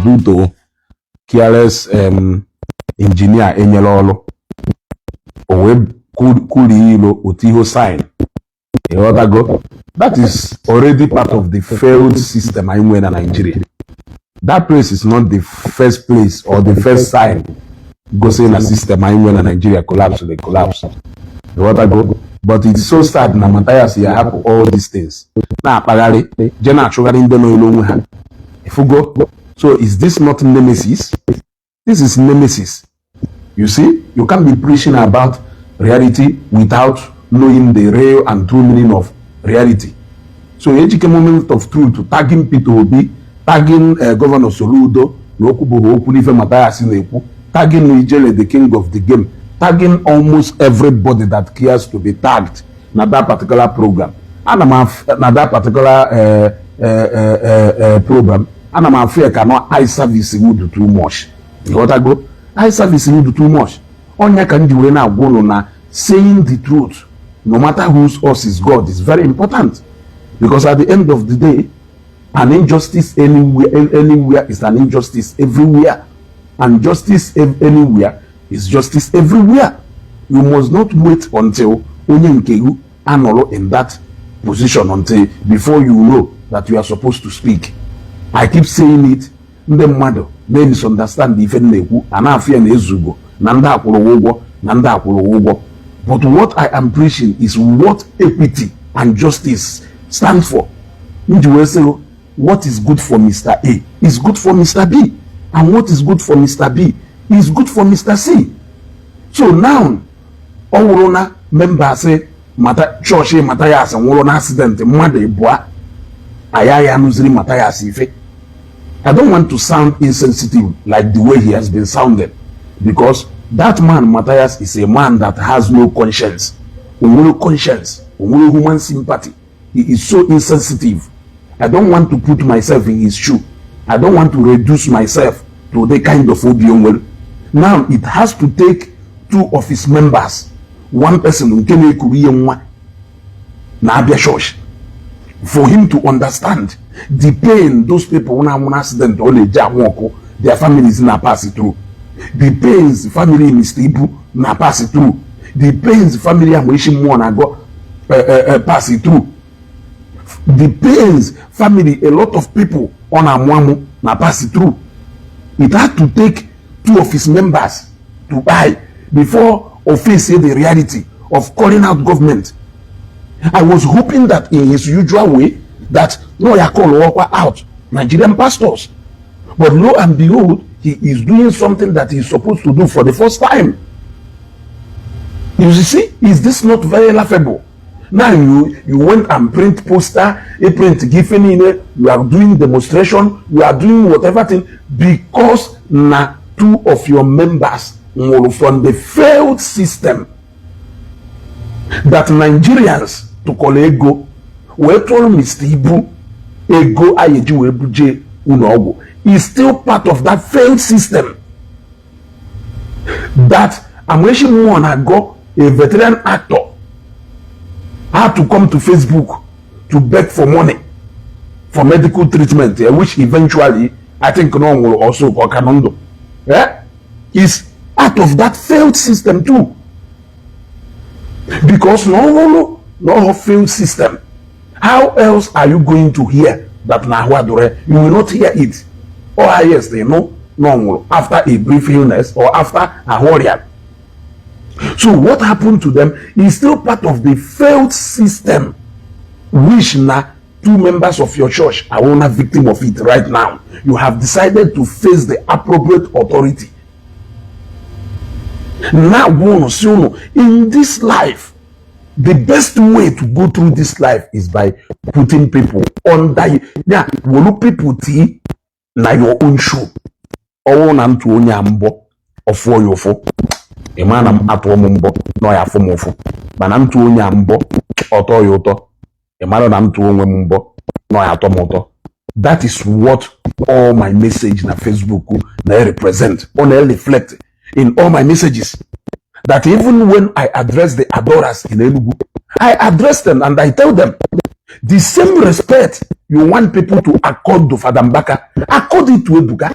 Due to careless engineer enyere ọrụ, o wee kurie ilo otu ihe sign. Ịghọtago? That is already part of the failed system anyị nwere na Nigeria. That place is not the first place or the first sign gosi na system anyị nwere na Nigeria collapse, the collapse. Ịghọtago? But it's so sad na Matthias ya hapụ all these things, na-akpagharị, je na-achụgharị ndị nọ elu onwe ha. Ifugo? So is this not nemesis? This is nemesis. You see, you can't be preaching about reality without knowing the real and true meaning of reality. So Ejike Moment of Truth tagging Peter Obi, tagging Governor Soludo na okwu bụ okwu n'ife Matthias na-ekwu, tagging Ijele, the king of the game, tagging almost everybody that cares to be tagged na that particular program. Ana m na that particular program, ana m afụ ya ka no eye service would too much. Ịghọtago? Eye service would too much. Ọnya ka m ji wee na-agwa unu na saying the truth, no matter whose ox is gored, is very important, because at the end of the day, an injustice anywhere is an injustice everywhere, and justice anywhere is justice everywhere. You must not wait until onye nke gị anọrọ in that position until before you know that you are supposed to speak. I keep saying it, ndị mmadụ na-misunderstand ife m na-ekwu, a na-afụ ya na ezugo na ndị akwụrụ ụgwọ na ndị akwụrụ ụgwọ. But what I am preaching is what equity and justice stand for. M ji wee sị, what is good for Mr. A is good for Mr. B, and what is good for Mr. B is good for Mr. C. So now, ọ wụrụ na members mata chọọchị Mathias nwụrụ na accident, mmadụ ịbụa aya ya anụziri Mathias ife. I don't want to sound insensitive like the way he has been sounding, because that man Matthias is a man that has no conscience. Onwere conscience, onwere human sympathy. He is so insensitive. I don't want to put myself in his shoe. I don't want to reduce myself to the kind of obi onwere. Now it has to take two of his members, one person nke na-ekuru ihe nwa na-abịa church, for him to understand the pain those people na-anwụ na accident ọ na-eji anwụ ọkụ, their families na pass through, the pains family Mr. Ibu na pass through, the pains family Amaechi mmụọ na-agọ pass through, the pains family a lot of people ọ na-amụ amụ na pass through. It had to take two of his members to buy before o face the reality of calling out government. I was hoping that in his usual way that no ya call ọkwa out Nigerian pastors, but lo and behold, he is doing something that he is supposed to do for the first time. You see, is this not very laughable? Now you went and print poster, you print gife niile, you are doing demonstration, you are doing whatever thing, because na two of your members nwụrụ from the failed system that Nigerians tụkọrọ ego wee tụọrọ Mr. Ibu ego a eji wee buje ụlọ ọgwụ is still part of that failed system that Amaechi Muonagor, a veteran actor, had to come to Facebook to beg for money for medical treatment, which eventually I think no nwụrụ also ka ọ ka nọ ndụ, is part of that failed system too, because na ọhụrụ na ọhụ failed system, how else are you going to hear that na ahụ adụrụ? You will not hear it. Or highest, you know na ọ nwụrụ after a brief illness or after ahụ ọrịa. So what happened to them is still part of the failed system, which na two members of your church are one victim of it right now. You have decided to face the appropriate authority. Now unu si unu, in this life, the best way to go through this life is by putting people under you. Ya wolu people tii na your own shoe. Ọwụ na ntụ onye a mbọ, ọfụọ ya ụfụ, ị ma na m atụọ m mbọ na ọ ya afụ m ụfụ, mana ntụ onye a mbọ, ọtọ ya ụtọ, ị mara na m tụọ onwe m mbọ na ọ ya atọ m ụtọ. That is what all my message na Facebook na represent, ọ na reflect in all my messages, that even when I address the adorers in Enugu, I address them and I tell them the same respect. you want people to accord to Fada Mbaka, accord it to Ebuka.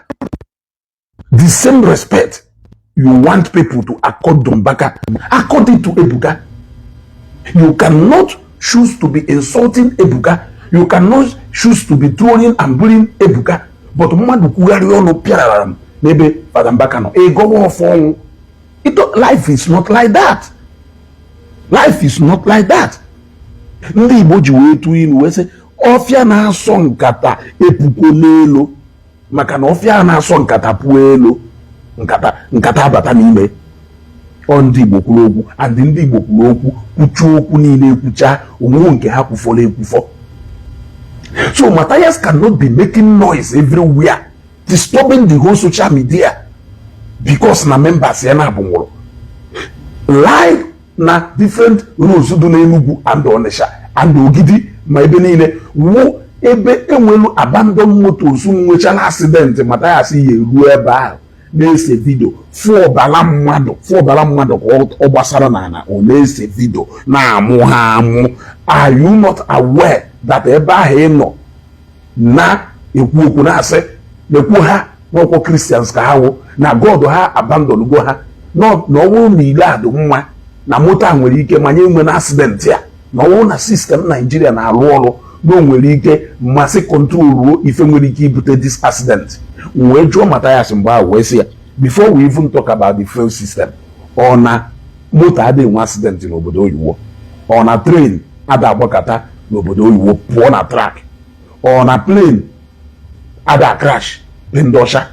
The same respect you want people to accord to Mbaka, accord it to Ebuka. You cannot choose to be insulting Ebuka. You cannot choose to be trolling and bullying Ebuka. But mmadụ kwugharị ọnụ pịarara m n'ebe Fada Mbaka nọ, ịgọwa ọfọ ọnwụ. Life is not like that. Life is not like that. Ndị Igbo ji wee tụọ ilu wee sị, ọfịa na-asọ nkata epuko n'elu, maka na ọfịa na-asọ nkata pụọ elu, nkata nkata abata n'ime. Ọ ndị Igbo kwuru okwu, and ndị Igbo kwuru okwu, kwuchuo okwu niile, ekwucha onwewo nke ha kwufọrọ ekwufọ. So Matthias cannot be making noise everywhere, disturbing the whole social media, because na members ya na-abụ nwụrụ live na different roads dị n'Enugu and Onitsha and Ogidi, ma ebe niile wụ ebe enwelu abandon motors nwechara accident. Matthias ya eruo ebe ahụ na-ese video, fụ ọbara mmadụ, fụ ọbara mmadụ ka ọ gbasara n'ala, ọ na-ese video na-amụ ha amụ. Are you not aware that ebe ahụ ị nọ na-ekwu okwu, na-asị na-ekwu ha n'ọkwọ Christians ka ha wụ na God ha abandon go ha, na ọ bụrụ na ile a dị mma na moto a nwere ike manye nwe na accident ya, na ọ bụrụ na system Naijiria na-arụ ọrụ, na o nwere ike mmasị controluo ife nwere ike ibute this accident? Wee jụọ Mathias mgbe ahụ, wee sị ya, before we even talk about the failed system, ọ na moto adịghị enwe accident n'obodo oyibo? Ọ na train ada agbakọta n'obodo oyibo pụọ na track? Ọ na plane ada crash be ndị ọcha?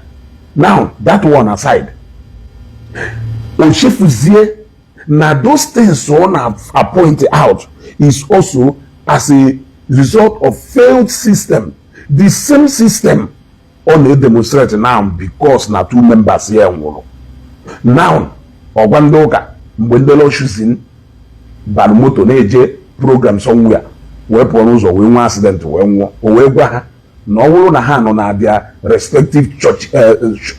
Now, that one aside, o chefuzie na those things ọ na point out is also as a result of failed system, the same system ọ na-demonstrate now, because na two members ya nwụrụ. Now, ọgwa ndị ụka, mgbe ndị lọshusin bara moto na-eje program somewhere, wee pụọ n'ụzọ, wee nwee accident, wee nwụọ, o wee gwa ha na ọ bụrụ na ha nọ na their respective church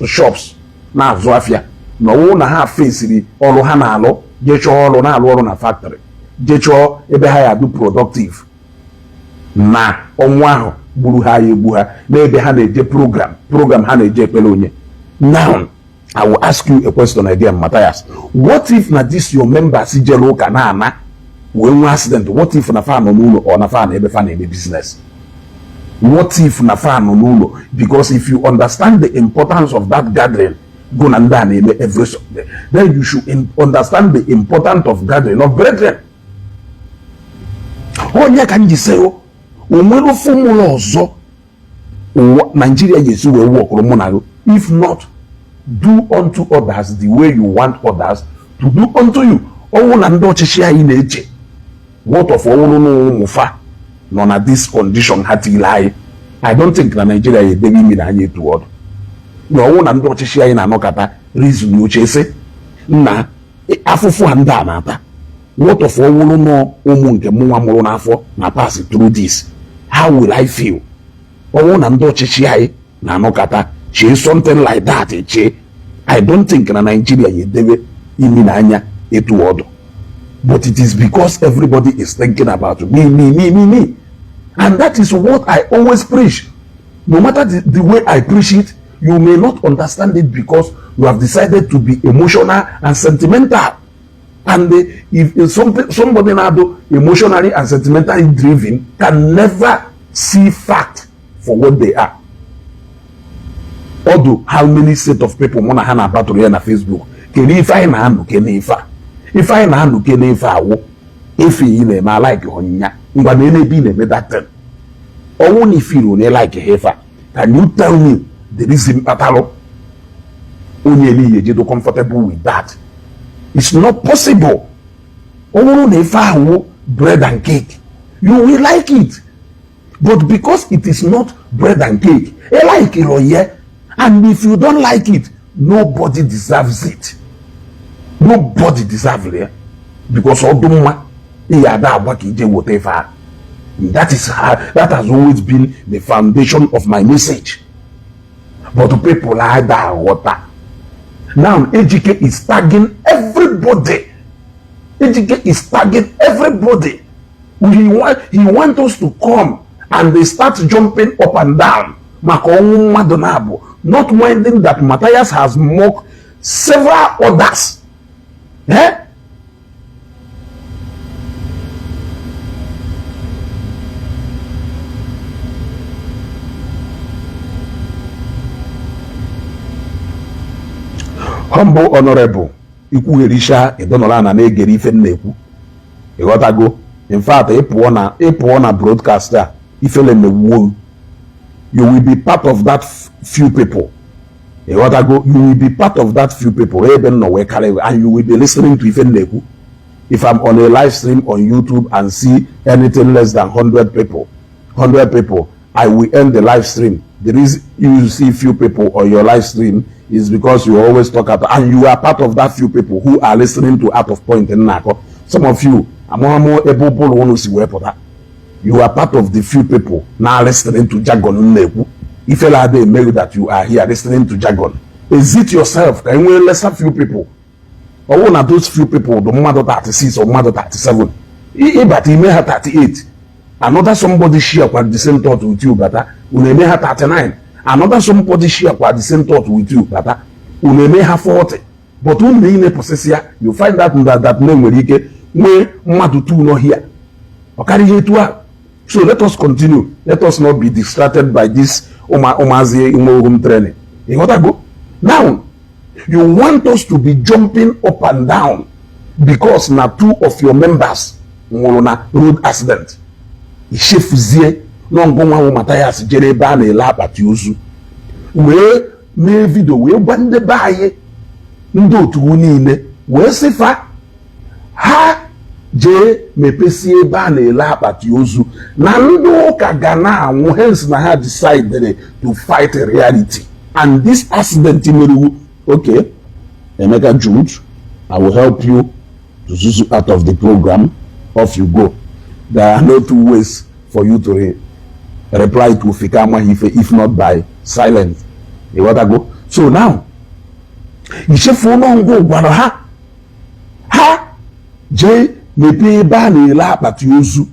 shops na-azụ afịa, na ọ bụrụ na ha fesiri ọrụ ha na-alụ, jee chọọ ọrụ, na-alụ ọrụ na factory, jee chọọ ebe ha ya adụ productive, na ọnwụ ahụ gburu ha ya egbu ha n'ebe ha na-eje program, ha na-eje ekpere onye. Now I will ask you a question again, Matthias. What if na this your members jere ụka na-ana wee nwee accident? What if na fa nọ n'ụlọ, ọ na fa na ebe fa na-eme business? What if na fa nọ n'ụlọ? Because if you understand the importance of that gathering go na ndị a na-eme every Sunday, then you should understand the importance of gathering of brethren. Onye ka m ji sị o nwere formula ọzọ ụwa Naijiria ga-esi wee wọkụrụ mụ na gị, if not do unto others the way you want others to do unto you? Ọnwụ na ndị ọchịchị anyị na-eche, what of ọnwụrụ na ụmụfa nọ na this condition ha tiri anyị? I don't think na Naijiria ya edebe imi na anyị etu ọdụ na ọnwụ na ndị ọchịchị anyị na-anọkọta reason uche sị nna, afụfụ a ndị a na-ata, what of ọnwụrụ nọ ụmụ nke mụnwa mụrụ n'afọ na pass through this? How will I feel? Ọnwụ na ndị ọchịchị anyị na-anọkọta chee something like that chee, I don't think na Nigeria ya edebe imi na anya etu ọdụ. But it is because everybody is thinking about me, me, me, me, me, and that is what I always preach. No matter the way I preach it, you may not understand it because you have decided to be emotional and sentimental. And if something, somebody na-adụ emotionally and sentimentally driven can never see fact for what they are. Ọdụ how many set of people mụ na ha na-abatụrụ ya na Facebook, kedu ife anyị na-anụ? Kene ife a, ife anyị na-anụ, kene ife awụ ife ị na-eme alike onyinye ngwa na ebe ị na-eme that thing. Ọnwụ na ifiru na like ha ife a, can you tell me the reason kpatalụ onye elihi ejido comfortable with that? It's not possible. Ọ bụrụ na ife ahụ bread and cake, you will like it, but because it is not bread and cake, ị like it yeah. And if you don't like it, nobody deserves it. Nobody deserves it, because ọdụ mma ị ya ada agba ka ije weta ife ahụ. That is how, that has always been the foundation of my message, but people ada aghọta. Now Ejike is tagging everybody. Ejike is tagging everybody. He want us to come and And they start jumping up and down maka ọnwụ mmadụ na-abụ, not minding that Matthias has mocked several others. Eh? Humble honorable, ikwugherisha ịdọnọrọ ana na-egere ife m na-ekwu, ịghọtago? In fact, ịpụọ na broadcast a, ifele mewuo. You will be part of that few people, ịghọtago? You will be part of that few people ebe m nọ wee karị, and you will be listening to ife m na-ekwu. If I'm on a live stream on YouTube and see anything less than 100 people, 100 people, I will end the live stream. The reason you see few people on your live stream is because you always talk out, and you are part of that few people who are listening to Out of Point Nnakọ. Some of you, amụamụ ebe ụbụrụ unu si wee pụta. You are part of the few people now listening to jargon m na-ekwu. Ifela ada emeghị that you are here listening to jargon. Exit yourself ka e nwee lesser few people. Ọ bụrụ na those few people dị mmadụ 36 or mmadụ 37, ịbata ime ha 38. Another somebody share kwa the same thought with you, bata, unu eme ha 39. Another somebody share kwa the same thought with you, bata, unu eme ha 40. But unu niile pụsịsị ya, you find out that na nwere ike nwee mmadụ 2 nọ here, ọ karịghị etu ahụ. So let us continue. Let us not be distracted by this ụmụazị nwe home training, ịghọtago? Now you want us to be jumping up and down because na two of your members nwụrụ na road accident. Ichefuzie na ngụnwa nwụ Mathias jere ebe a na-ele akpati ozu wee mee video, wee gwa ndị be anyị, ndị otu niile, wee sịfa ha jee mepesie ebe a na-ele akpati ozu na ndị ụka ga na-anwụ. Hence na ha decided to fight reality and this accident merewu. Okay, Emeka Jude, I will help you to zuzu out of the program. Off you go. There are no two ways for you to reply to Ofike Amaghị if not by silence, ịghọtago? So now ichefu ngụ gwara ha, ha jee mepee ebe a na-ele akpati ozu,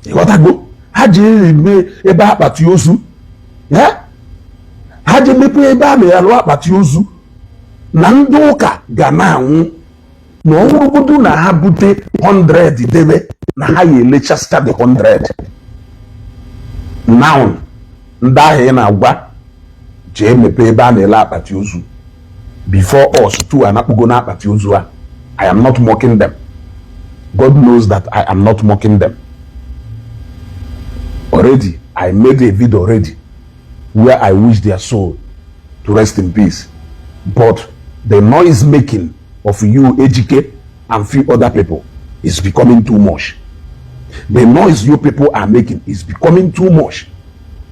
ịghọtago? Ha jee eme ebe akpati ozu, ha jee mepee ebe a na-alụ akpati ozu na ndị ụka ga na-anwụ, na ọ bụrụgodu na ha bute 100 debe, na ha ya elechasịcha the 100. Now ndị ahụ ị na-agwa jee mepee ebe a na-ele akpati ozu, before us two anakpugo na akpati ozu a. I am not mocking them. God knows that I am not mocking them. Already I made a video already where I wish their soul to rest in peace, but the noise making of you, Ejike, and few other people is becoming too much. The noise you people are making is becoming too much.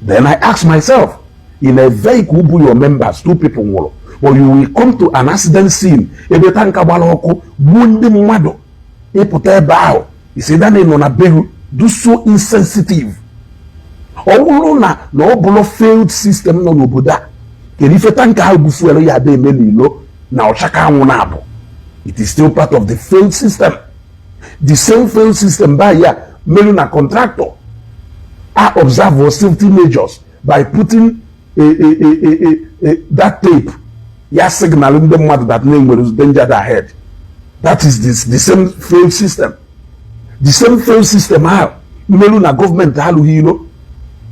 Then I ask myself, in a vehicle bụ your members, two people nwụrụ, or you will come to an accident scene ebe tanker gbara ọkụ gbuo ndị mmadụ, ịpụta ebe ahụ isi na nọ na behu do so insensitive. Ọ bụrụ na ọ bụrụ failed system nọ n'obodo a, kedu ife tanker ahụ bụ fuel ya ada eme n'ilo na ọchaka anwụ na-abụ? It is still part of the failed system, the same failed system by ya mere na contractor a observe safety measures by putting a that tape ya signal ndị mmadụ that na enwere danger ahead. That is the same failed system, the same failed system ahụ mmerụ na gọọmenti alụghị ilo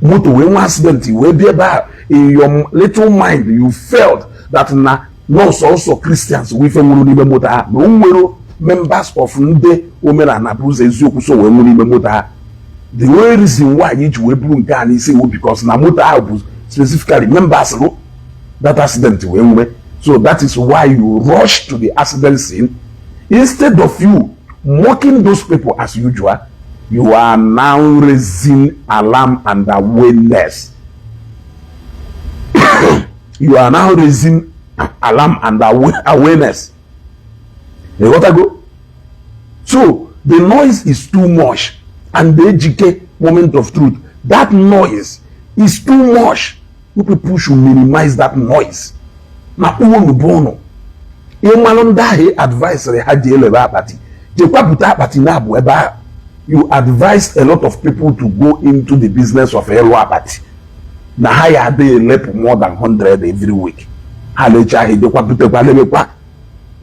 moto wee nwe accident, wee bịa ebe ahụ. In your little mind, you felt that na nọọsụ ọsọ Christians wee ife nwụrụ n'ime moto ahụ, na o nwere members of ndị omenala bụ ụzọ eziokwu so wee nwụrụ n'ime moto ahụ. The only reason why ji wee buru nke a n'isi wu because na moto ahụ bụ specifically members rụ that accident wee nwee. So that is why you rush to the accident scene. Instead of you mocking those people as usual, you are now raising alarm and awareness. You are now raising alarm and awareness, you so the noise is too much. And the Ejike moment of truth, that noise is too much. You people should minimize that noise. Na unu bụ unu ịmalụ ndị ahụ advice ha ji elebe akpati, jekwapụta akpati na-abụ ebe ahụ. You advised a lot of people to go into the business of ịlụ akpati na ha ya adịghị elepụ more than 100 every week. Ha lecha ahụ, edekwa butekwa lebekwa.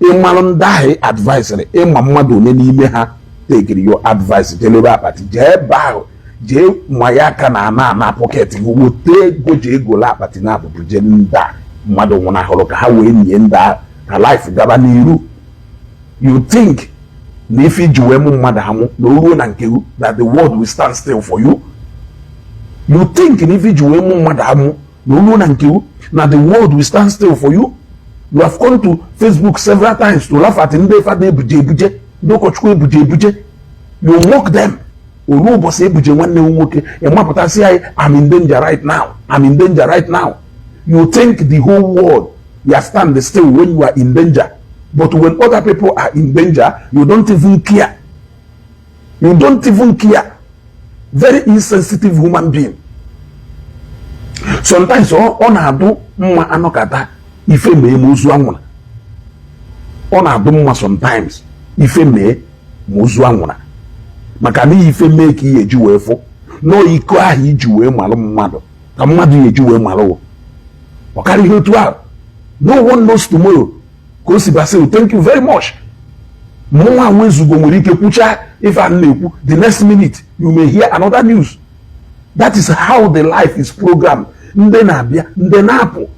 Ịmalụ ndị ahụ advice, ịma mmadụ one n'ime ha tekiri your advice jelebe akpati, jee ebe ahụ, jee ma ya aka na ana ana pocket gị, weta ego, jee golo akpati na abụbụ, jee ndị a mmadụ nwụnahụrụ ka ha wee nie ndị ahụ ka life gaba n'iru. You think na ife iji wee mụ mmadụ amụ na o ruo na nke gị, that the world will stand still for you? You think na ife iji wee mụ mmadụ amụ na o ruo na nke gị, na the world will stand still for you? You have come to Facebook several times to laugh at ndị fada ebuje ebuje, ndị ụkọchukwu ebuje ebuje. You mock them. Oruo ụbọchị ebuje nwanne m nwoke, ịmapụtasị anyị, "I'm in danger right now, I'm in danger right now." You think the whole world ya stand still when you are in danger, but when other people are in danger, you don't even care. You don't even care. Very insensitive human being. Sometimes ọ na-adụ mma anọkata ife mee ma ozu anwụra. Ọ na-adụ mma sometimes ife mee ma ozu anwụra, maka na ife mee ka ihe eji wee fụ nọọ iko ahụ iji wee malụ mmadụ ka mmadụ ya eji wee malụ. Ọ karịghị otu ahụ. No one knows tomorrow. Ka o si basil, thank you very much. Mụnwa nwezugo nwere ike kwuchaa ife a na-ekwu, the next minute you may hear another news. That is how the life is programmed. Ndị na-abịa, ndị na-apụ.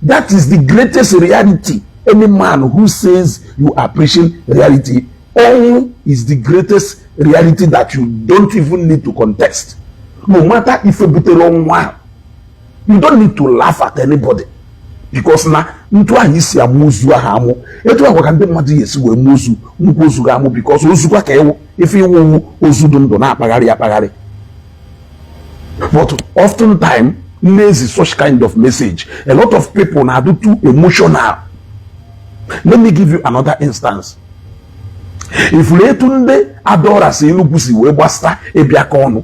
That is the greatest reality. Any man who says you are preaching reality, ọnwụ is the greatest reality that you don't even need to contest. No matter ife butere ọnwụ ahụ, you don't need to laugh at anybody, because na ntu ahụ isi amụ ozu ahụ amụ, etu ahụ ka ndị mmadụ ya esi wee mụ ozu nnukwu ozu ga-amụ, because ozukwa ka ịwụ ife iwu ozu dị ndụ na-akpagharị akpagharị. But oftentimes na-ezi such kind of message, a lot of people na-adụ too emotional. Let me give you another instance. Ifuru etu ndị Adaora si Enugu si wee gbasa ịbịa ka ọnụ,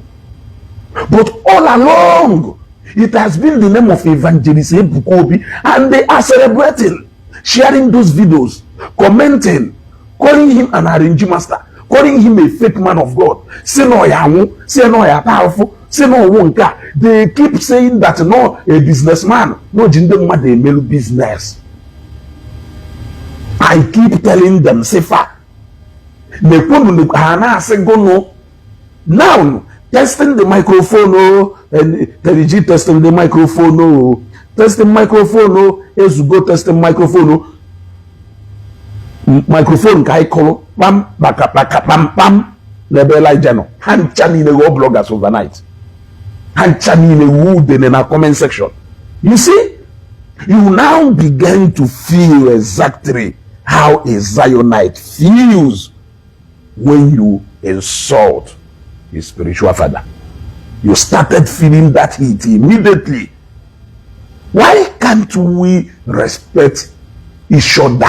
but all along it has been the name of Evangelist Ebuka Obi, and they are celebrating, sharing those videos, commenting, calling him an arrangee master, calling him a fake man of God, si na ọya anwụ, si na ọya ata ahụfụ, si na ọwụ nke a. They keep saying that no, a businessman, no ji ndị mmadụ emelu business. I keep telling them, say fa na-ekwunu, ha na-asị gụnụ now, "Testing the microphone o, Terry testing the microphone o, testing microphone o, ezugo, testing microphone o." Microphone ka anyị kụrụ kpam kpaka kpaka kpam kpam n'ebe Elijah nọ. Ha ncha niile ghọọ bloggers overnight. Ha ncha niile wuo udene na comment section. You see, you now begin to feel exactly how a Zionite feels when you insult his spiritual father. You started feeling that heat immediately. Why can't we respect each other?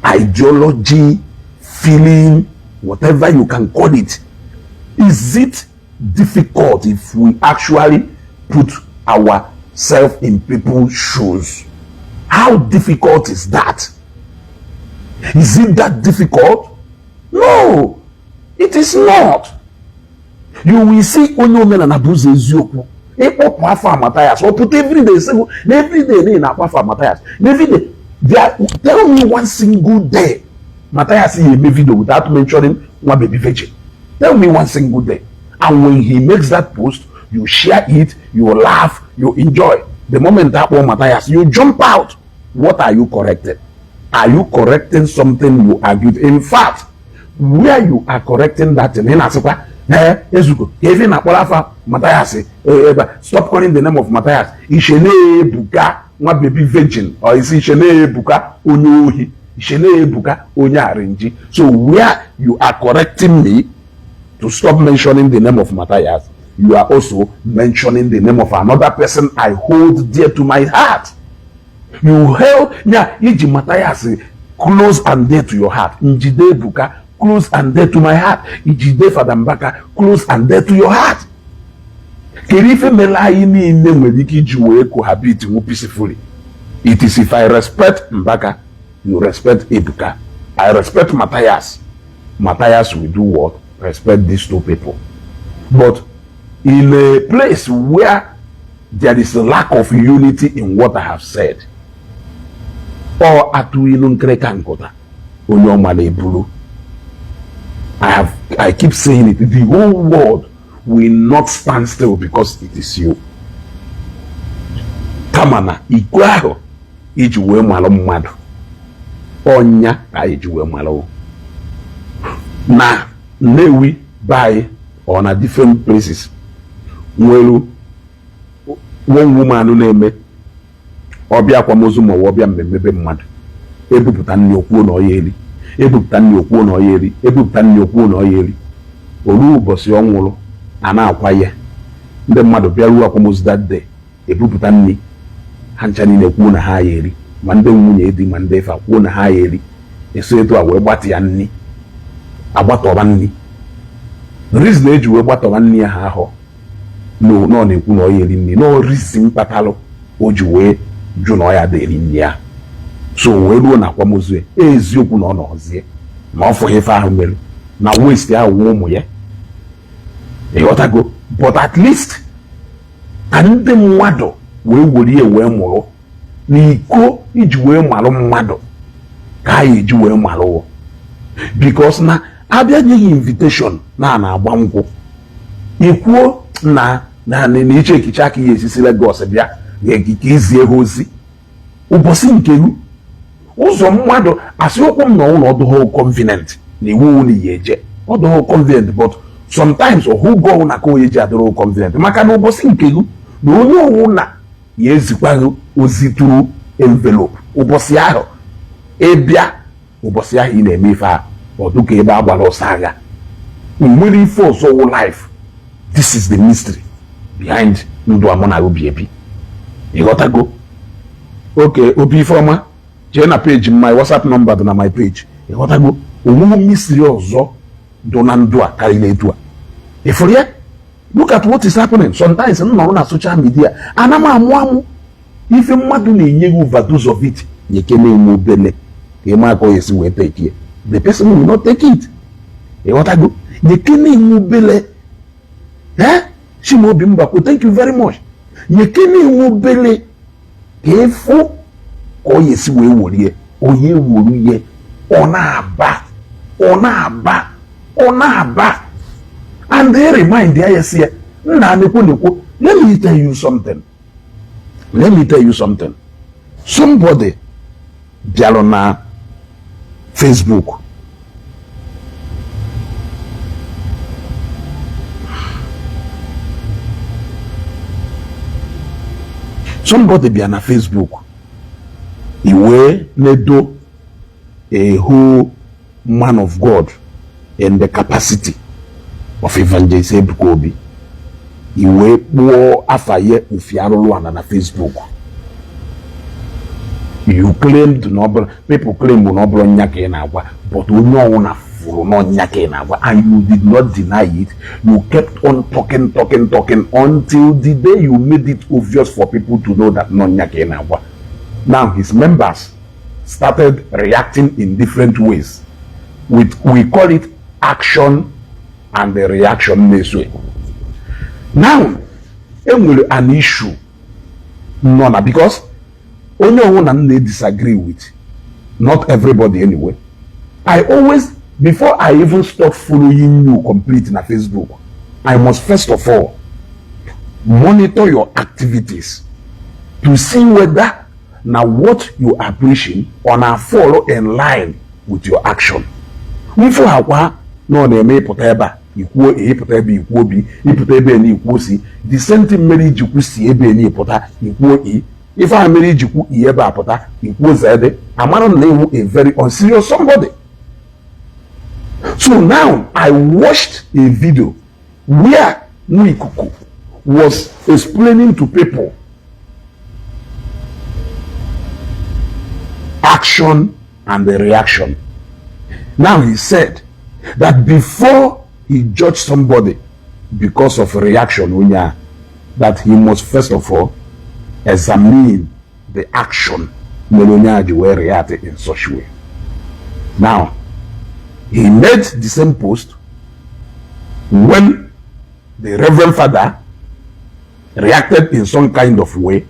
Ideology, feeling, whatever you can call it. Is it difficult if we actually put ourselves in people's shoes? How difficult is that? Is it that difficult? No, it is not. You will see onye omenala bụ ụzọ eziokwu ịkpọpụ afọ Mathias, ọ pụta everyday sị na everyday na ị na-akpọ afọ Mathias na everyday there. Tell me one single day Mathias ya eme video without mentioning nwa baby virgin. Tell me one single day. And when he makes that post, you share it, you laugh, you enjoy the moment. Akpọ Mathias, you jump out. What are you correcting? Are you correcting something you argued? In fact, where you are correcting that thing, ị na-asịkwa, "Ee, ezugo ka ebe ị na-akpọrọ afa Mathias ebe a. Stop calling the name of Mathias." Ishe na-ebuka nwa baby virgin, or isi ishe na-ebuka onye ohi, ishe na-ebuka onye arinji. So where you are correcting me to stop mentioning the name of Matthias, you are also mentioning the name of another person I hold dear to my heart. You held nya iji Matthias close and dear to your heart, njide Ebuka close and dear to my heart, ijide Fada Mbaka close and dear to your heart. Kedu ife mere anyị niile nwere ike iji wee cohabit nwu peacefully? It is if I respect Mbaka, you respect Ebuka. I respect Matthias, Matthias will do what? Respect these two people. But in a place where there is a lack of unity in what I have said, ọ atụ ilu nkịrịka nkụta onye ọma na-eburu. I keep saying it, the whole world will not stand still because it is you. Kama na iko ahụ iji wee malụ mmadụ, ọnya ka anyị ji wee malụ na Nnewi be anyị or na different places nwere one woman na-eme ọbịa akwamozu ma ọ ọbịa mmemme be mmadụ, ebupụta nri okwuo na ọya eri, ebupụta nri okwuo na ọya eri, ebupụta nri okwuo na ọya eri. Oru ụbọchị ọ nwụrụ, a na-akwa ya, ndị mmadụ bịaruo akwamozu that day, ebupụta nri, ha ncha niile kwuo na ha ya eri, ma ndị nwunye di ma ndị efe kwuo na ha ya eri. Eso etu a wee gbatị ya nri, agbatọba nri. Reason eji wee gbatọba nri ya, ha ahụ na ọ na-ekwu na ọ ya eri nri, na reason kpatalụ o ji wee jụ na ọ ya dị eri nri ya. So wee ruo na akwamozu ya, eziokwu na ọ nọzie ma ọ fụghị ife ahụ mere na waste ahụ nwa ụmụ ya, ịghọtago? But at least ka ndị mmadụ wee were ya wee mụrụ na iko iji wee malụ mmadụ ka a eji wee malụ, because na abịa nyeghị invitation na na-agba nkwụ, ikwuo na na na iche ekiche aka ya esisi Lagos bịa ka izie ha ozi ụbọchị nke gị. Ụzọ mmadụ asị okwu m na ụlọ ọdụghị convenient na iwu na ya eje ọdụghị convenient, but sometimes ọhụgo na ka onye ji adịrị convenient, maka na ụbọchị nke gị na onye ọwụ na ya ezikwaghị ozi tụrụ envelope ụbọchị ahụ ịbịa, ụbọchị ahụ ị na-eme ife ahụ, ọdụka ebe a gbara ọsọ agha nwere ife ọzọ wụ life. This is the mystery behind ndụ amụ na obi ebi, ịghọtago? Oke obi ifeọma, jee na page, my WhatsApp number dị na my page, ịghọtago? Onweghị mystery ọzọ dụ na ndụ a karịrị etu a ịfụrụ ya. Look at what is happening. Sometimes m nọrọ na social media, ana m amụ amụ ife mmadụ na-enye gị overdose of it, nyeke na-enwe obele ka ịma aka ọ esi wee take it, the person will not take it, ịghọtago? Nyeke na-enwe obele. Eh, Chimaobi Mbakwe, thank you very much. Nyeke na-enwe obele ka ịfụ ka ọ esi wee werie onye wuru ihe, ọ na-aba, ọ na-aba, ọ na-aba. And they remind ya, ya si ya nna nekwo nekwo. Let me tell you something, let me tell you something. Somebody bịara na Facebook, somebody bịa na Facebook iwee nedo a whole man of God in the capacity of Evangelist Ebuka Obi, iwee kpụọ afa ya ufi arụrụ ana na Facebook. You claimed na ọ bụrụ, people claim na ọ bụrụ nya ka ị na-agwa, but onye ọwụna fụrụ n'ọnya ka ị na-agwa, and you did not deny it. You kept on talking, talking, talking until the day you made it obvious for people to know that n'ọnya ka ị na-agwa. Now his members started reacting in different ways with, we call it action and the reaction na-eso. Now enwere an issue nọ na, because onye ọbụla m na-disagree with, not everybody anyway, I always, before I even stop following you complete na Facebook, I must first of all monitor your activities to see whether na what you are preaching ọ na follow in line with your action. Mfụ akwa na ọ na-eme, ịpụta ebe a ikwuo A, ịpụta ebe ikwuo B, ịpụta ebe na ikwuo C, the same thing mere ijikwu si ebe na ịpụta ikwuo E, ife a mere ijikwu E ebe a pụta ikwuo Z, amara m na iwu a very unserious somebody. So now I watched a video where Nwikuku was explaining to people action and the reaction. Now he said that before he judged somebody because of reaction onye a, that he must first of all examine the action mere onye a ji wee react in such way. Now he made the same post. When the Reverend Father reacted in some kind of way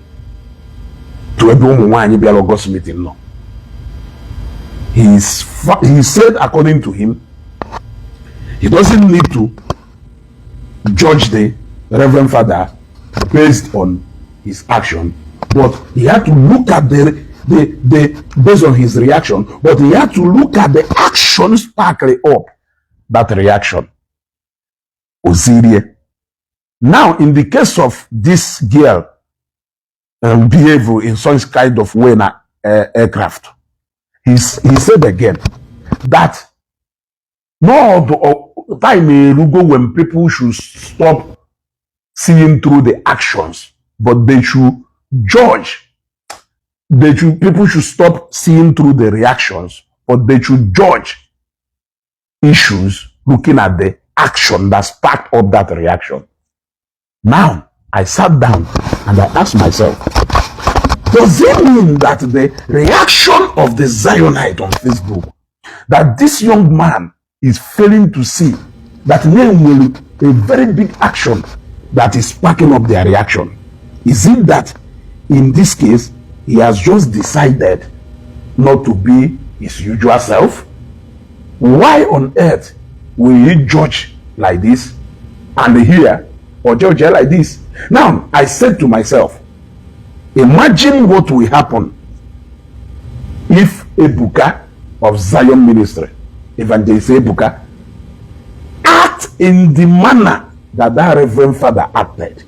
to ebe ụmụ nwaanyị bịara August meeting nọ, he said, according to him, he doesn't need to judge the Reverend Father based on his action, but he had to look at the based on his reaction, but he had to look at the actions sparkling up that reaction. Ozirie. Now, in the case of this girl behave in some kind of way na aircraft, he said again that no, the time erugo when people should stop seeing through the actions, but they should judge. They should People should stop seeing through the reactions, but they should judge issues looking at the action that sparked up that reaction. Now, I sat down and I asked myself, does it mean that the reaction of the Zionite on Facebook, that this young man is failing to see that name will a very big action that is sparking up their reaction? Is it that in this case, he has just decided not to be his usual self? Why on earth will he judge like this and here or judge like this? Now, I said to myself, imagine what will happen if Ebuka of Zion Ministry, Evangelist Ebuka, act in the manner that that Reverend Father acted.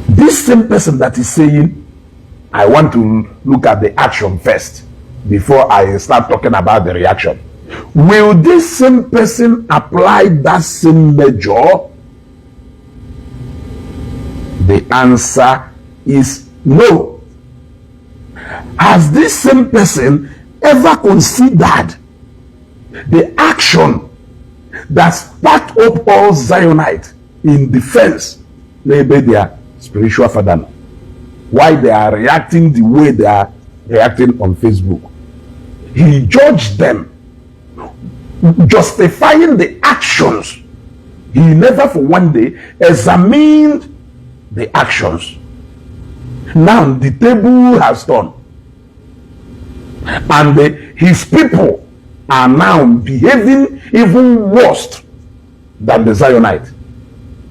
This same person that is saying, "I want to look at the action first before I start talking about the reaction." Will this same person apply that same measure? The answer is no. Has this same person ever considered the action that sparked up all Zionites in defense n'ebe their spiritual father nọ? Why they are reacting the way they are reacting on Facebook? He judged them, justifying the actions. He never for one day examined the actions. Now the table has turned, and his people are now behaving even worse than the Zionite.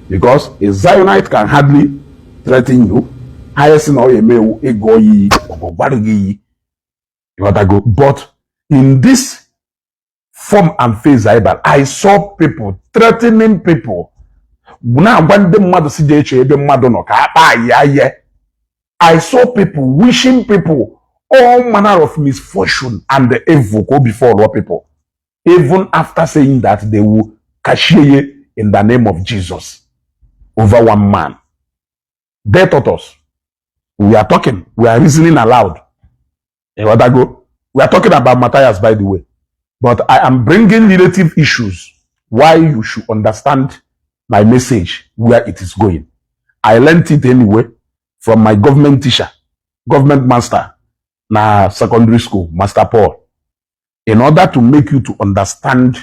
Because a Zionite can hardly threaten you. Highest na ọ ya eme ego iyi ọ gwara gị iyi. Ịghọtago? But in this form and phase I saw people threatening people, na-agwa ndị mmadụ si jee eche ebe mmadụ nọ ka a kpaa ya ye. I saw people wishing people all manner of misfortune and the evil go before all people, even after saying that they will cashier in the name of Jesus over one man. They taught us. We are talking, we are reasoning aloud. Ịghọtago? We are talking about Matthias, by the way. But I am bringing relative issues why you should understand my message, where it is going. I learned it anyway from my government teacher, government master, na secondary school, Master Paul. In order to make you to understand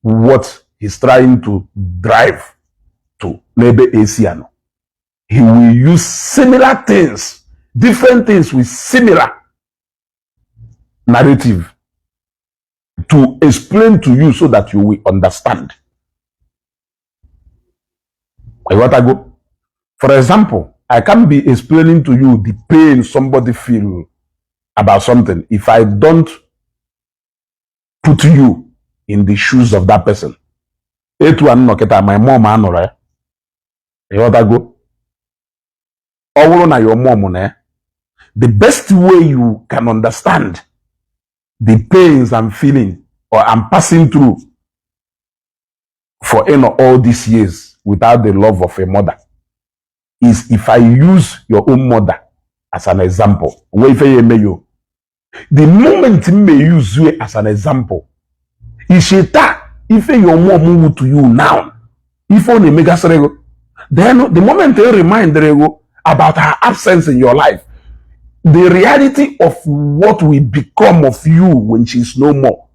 what he's trying to drive to n'ebe AC anọ, he will use similar things, different things with similar narrative to explain to you so that you will understand. Ịghọtago? For example, I can't be explaining to you the pain somebody feel about something if I don't put you in the shoes of that person. Etu a nnọ kịta, my mom anọrọ ya. Ịghọtago? Ọ bụrụ na your mom na ya, the best way you can understand the pains I'm feeling or I'm passing through for all these years without the love of a mother is if I use your own mother as an example. Onwe ife ya eme yo. The moment m may use you as an example, isheta ife your mom wu to you now, ife ọ na-emegasịrị gị, then the moment they remind gị about her absence in your life, the reality of what will become of you when she's no more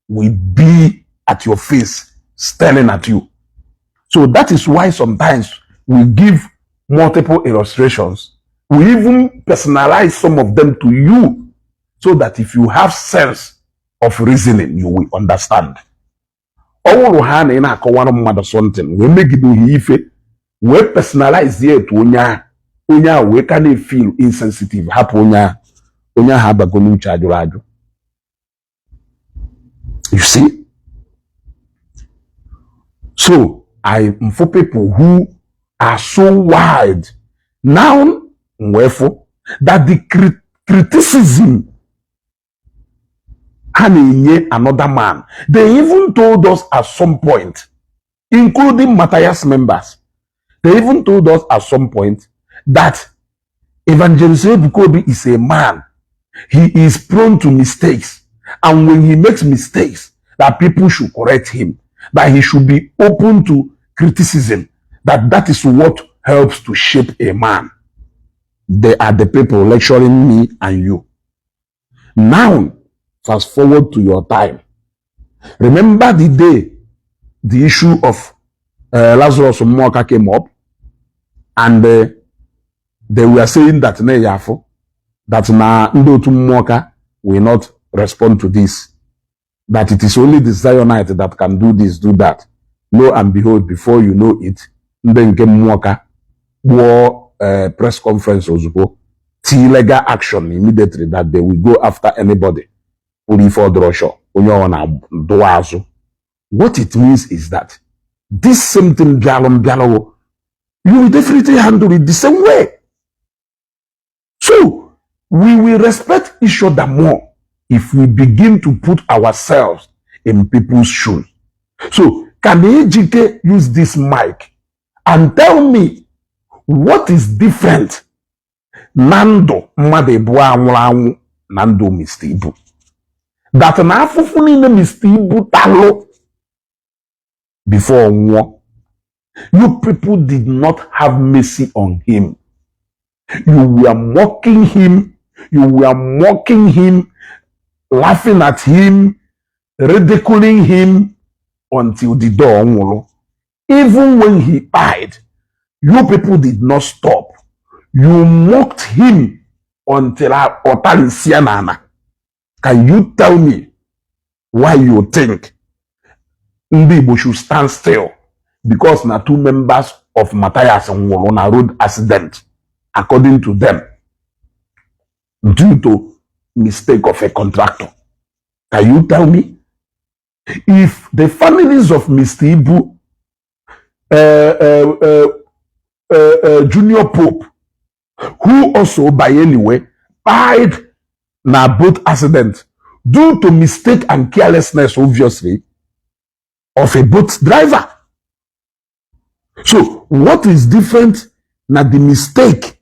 will be at your face. staring at you. So that is why sometimes we give multiple illustrations. We even personalize some of them to you so that if you have sense of reasoning, you will understand. Ọ bụrụ ha na ị na-akọwara mmadụ something wee megide ihe ife wee personalize ya etu onye ahụ, onye ahụ wee ka na-efeel insensitive, hapụ onye ahụ, onye ahụ abago n'uche ajụrụ ajụ. You see, so I for people who are so wide now, wherefore that the criticism ha na-enye another man. They even told us at some point, including Matthias members, they even told us at some point that Evangelist Ebuka Obi is a man. He is prone to mistakes, and when he makes mistakes, that people should correct him, that he should be open to criticism, that that is what helps to shape a man. They are the people lecturing me and you now. Fast forward to your time. Remember the day the issue of Lazarus Muoka came up and they were saying that na yafo that na ndị otu Muoka will not respond to this, that it is only the Zionite that can do this, do that. Lo and behold, before you know it, ndị nke Muoka kpụọ press conference ozugbo, tii legal action immediately that they will go after anybody kwuru ife ọdụrọshọ onye ọ na-dụwa azụ. What it means is that this same thing bịalụ mbịalụ, you will definitely handle it the same way. So we will respect each other more if we begin to put ourselves in people's shoes. So can Ejike use this mic and tell me what is different na ndụ mmadụ ịbụọ anwụrụ anwụ na ndụ Mr. Ibu? That na afụfụ niile Mr. Ibu talụ before nwụọ, you people did not have mercy on him. You were mocking him, you were mocking him, laughing at him, ridiculing him until the door nwụrụ. Even when he died, you people did not stop. You mocked him until ọtalisia n'ala. Can you tell me why you think ndị Igbo should stand still because na two members of Matthias nwụrụ na road accident, according to them, due to mistake of a contractor? Can you tell me if the families of Mr. Ibu, Junior Pope, who also by anyway died na boat accident due to mistake and carelessness, obviously, of a boat driver? So what is different na the mistake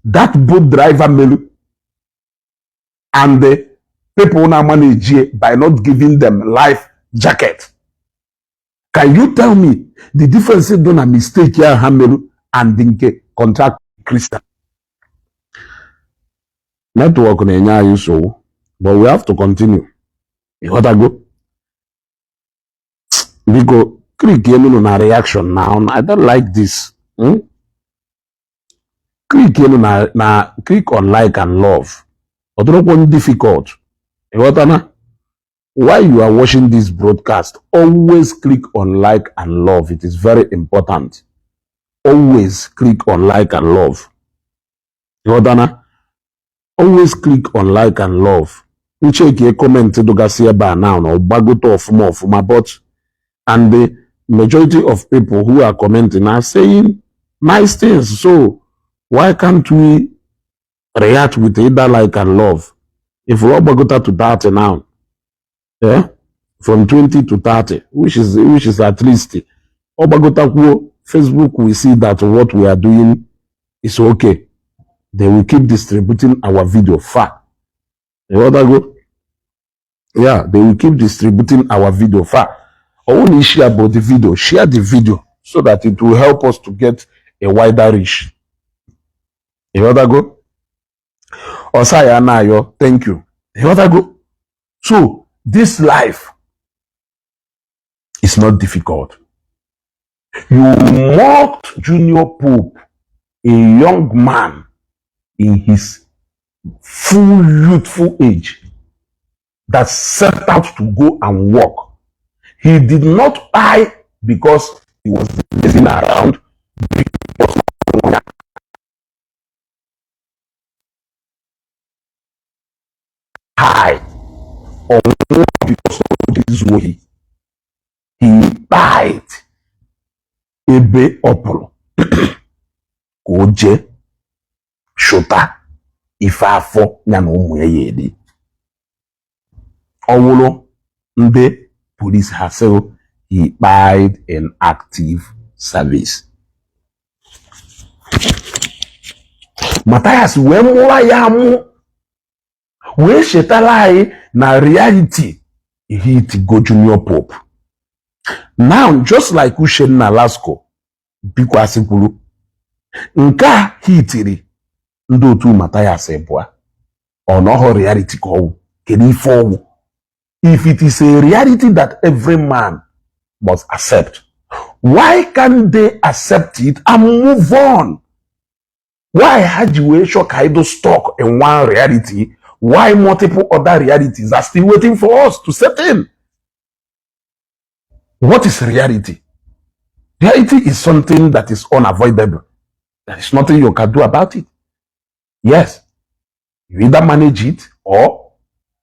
that boat driver made and the people na manage by not giving them life jacket? Can you tell me the difference dị na mistake ya ha mere and nke contract Christian? Network na-enye anyị nsogbu, but we have to continue. Ịghọtago? Biko, click elu na reaction now. I don't like this. Click elu na click on like and love. Ọ dịrọkwa difficult. Ịghọtana? While you are watching this broadcast, always click on like and love. It is very important. Always click on like and love. Ịghọtana? Always click on like and love. Ncheke comment dụgasị ebe a now na ọgbagote ọfụma ọfụma, but and the majority of people who are commenting are saying nice things, so why can't we react with either like and love? If we gbagota to 30 now, yeah, from 20 to 30, which is at least ọ gbagotakwuo, Facebook will see that what we are doing is okay. They will keep distributing our video far. Ịghọtago? Yeah, they will keep distributing our video far. Ọ na share about the video, share the video so that it will help us to get a wider reach. Ịghọtago? Ọsaya na-ayọ, thank you. Ịghọtago? So this life It's not difficult. You mocked Junior Pope, a young man in his full youthful age that set out to go and work. He did not die because he was lazing around, because high or because of his ohi. He died ebe ọ pụrụ ka o jee chụta ife afọ ya na ụmụ ya ya eri. Ọ wụrụ ndị police ha sị he died in active service. Matthias wee mụra ya amụ wee chetara anyị na reality hit go Junior Pope. Now, just like Uchenna Lasco bikwasị kwuru, nke a hitiri ndị otu Matthias abụọ ọ nọghọ reality ka ọwụ. Kedu ife ọwụ? If it is a reality that every man must accept, why can't they accept it and move on? Why ha ji wee chọ ka anyị do stuck in one reality? Why multiple other realities are still waiting for us to set in? What is reality? Reality is something that is unavoidable. There is nothing you can do about it. Yes, you either manage it or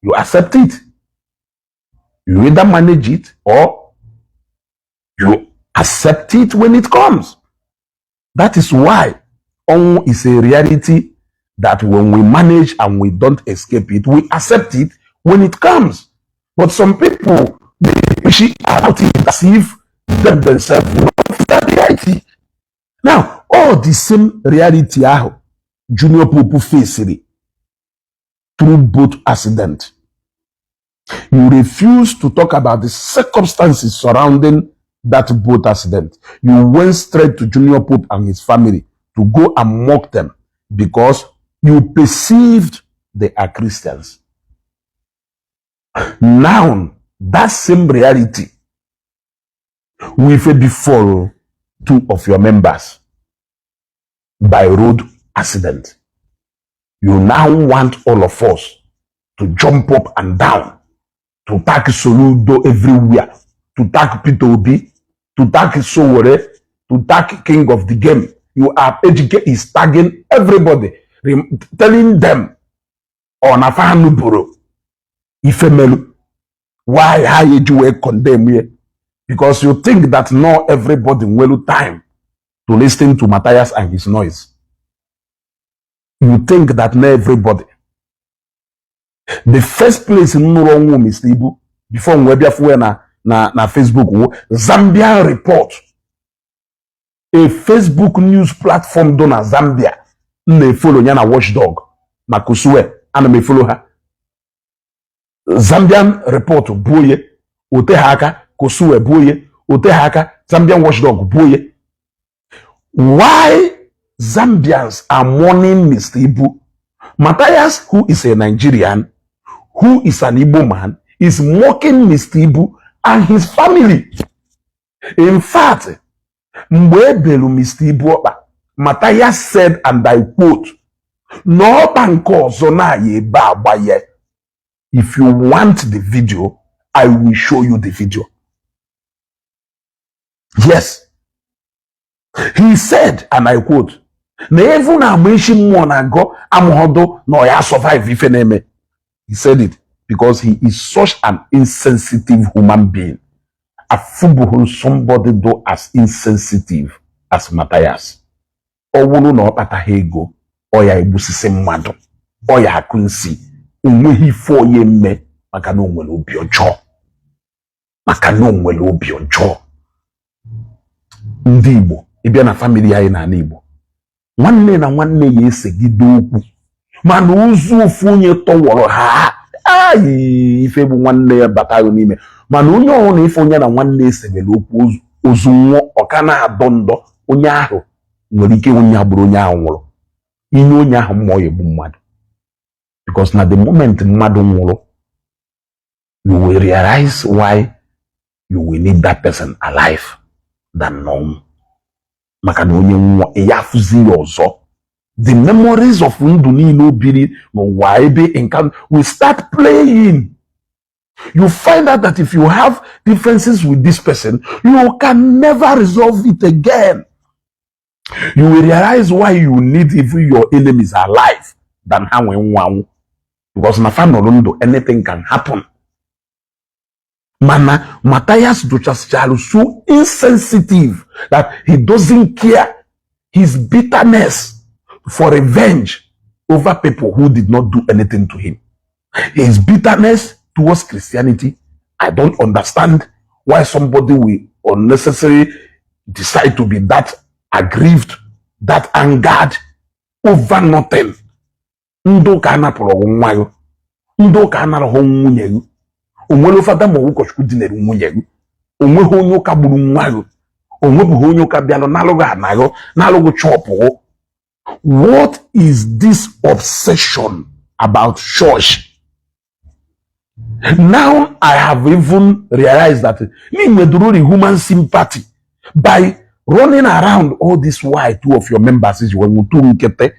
you accept it. You either manage it or you accept it when it comes. That is why ọnwụ is a reality that when we manage and we don't escape it, we accept it when it comes. But some people, they push it out it as if them themselves know that reality. Now, all the same reality ahụ Junior Pope faced through boat accident. You refuse to talk about the circumstances surrounding that boat accident. You went straight to Junior Pope and his family to go and mock them because you perceived they are Christians. Now, that same reality will befall two of your members by road accident. You now want all of us to jump up and down, to tag Soludo everywhere, to tag Peter Obi, to tag Sowore, to tag King of the Game. You are Ejike is tagging everybody, telling them on Afanuburo, Ifemelu, why ha eji wee condemn here? Because you think that not everybody will time to listen to Matthias and his noise. You think that not everybody. The first place m nụrụ ọnwụ Mr. Ibu before m wee bịa fụwe na Facebook wụ Zambian Report, a Facebook news platform dị na Zambia m na-efollow ya na Watchdog na Kusue, ana m efollow ha. Zambian Report buo ye ote ha aka, Kusue buo ye ote ha aka, Zambian Watchdog buo ye. Why Zambians are mourning Mr. Ibu? Matthias, who is a Nigerian, who is an Igbo man, is mocking Mr. Ibu and his family. In fact, mgbe e belu Mr. Ibu ọkpa, Matthias said, and I quote, na ọkpa nke ọzọ na-aya ebe agba ya. If you want the video, I will show you the video. Yes. He said, and I quote, na evu na agba isi mmụọ na-agọ amụghọdụ na ọ ya survive ife na-eme. He said it because he is such an insensitive human being. Afụbụghị somebody do as insensitive as Matthias. Ọ bụrụ na ọ kpataghị ego, ọ ya egbusisi mmadụ, ọ ya akụ nsi, o nweghị ife onye mme maka na o nwere obi ọjọọ. Maka na o nwere obi ọjọọ. Ndị Igbo, ịbịa na family anyị n'ala Igbo, nwanne na nwanne ya esegide okwu, mana ozu ofu onye tọwọrọ ha ayi ife bụ nwanne ya bataghị n'ime, mana onye ọhụrụ ife onye na nwanne esebere okwu, ozu nwụọ, ọ ka na-adọ ndọ onye ahụ nwere ike onye agbụrụ onye ahụ nwụrụ inye onye ahụ mmụọ ya egbu mmadụ, because na the moment mmadụ nwụrụ, you will realize why. You will need that person alive than n'ọnwụ, maka na onye nwụọ, ya afụzi ya ọzọ. The memories of ndụ niile o biri n'ụwa ebe nka will start playing. You find out that if you have differences with this person, you can never resolve it again. You will realize why you need even your enemies alive than ha nwee nwa anwụ, because na fa nọrọ ndụ, anything can happen. Mana Matthias dochasịchalụ so insensitive that he doesn't care. His bitterness for revenge over people who did not do anything to him, his bitterness towards Christianity. I don't understand why somebody will unnecessarily decide to be that aggrieved, that angered over nothing. Ndị ụka anapụrụ nwa gị, ndị ụka anarahụ nwunye gị. Onwere fada ma ụkọchukwu dinere nwunye gị? Onweghị onye ụka gburu nwa gị? Onwebughị onye ụka bịalụ nalụghị anaghị nalụghị chọpụ? What is this obsession about church? Now I have even realized that n'inweduru the human sympathy by running around all this while two of your members is when two nkịtị,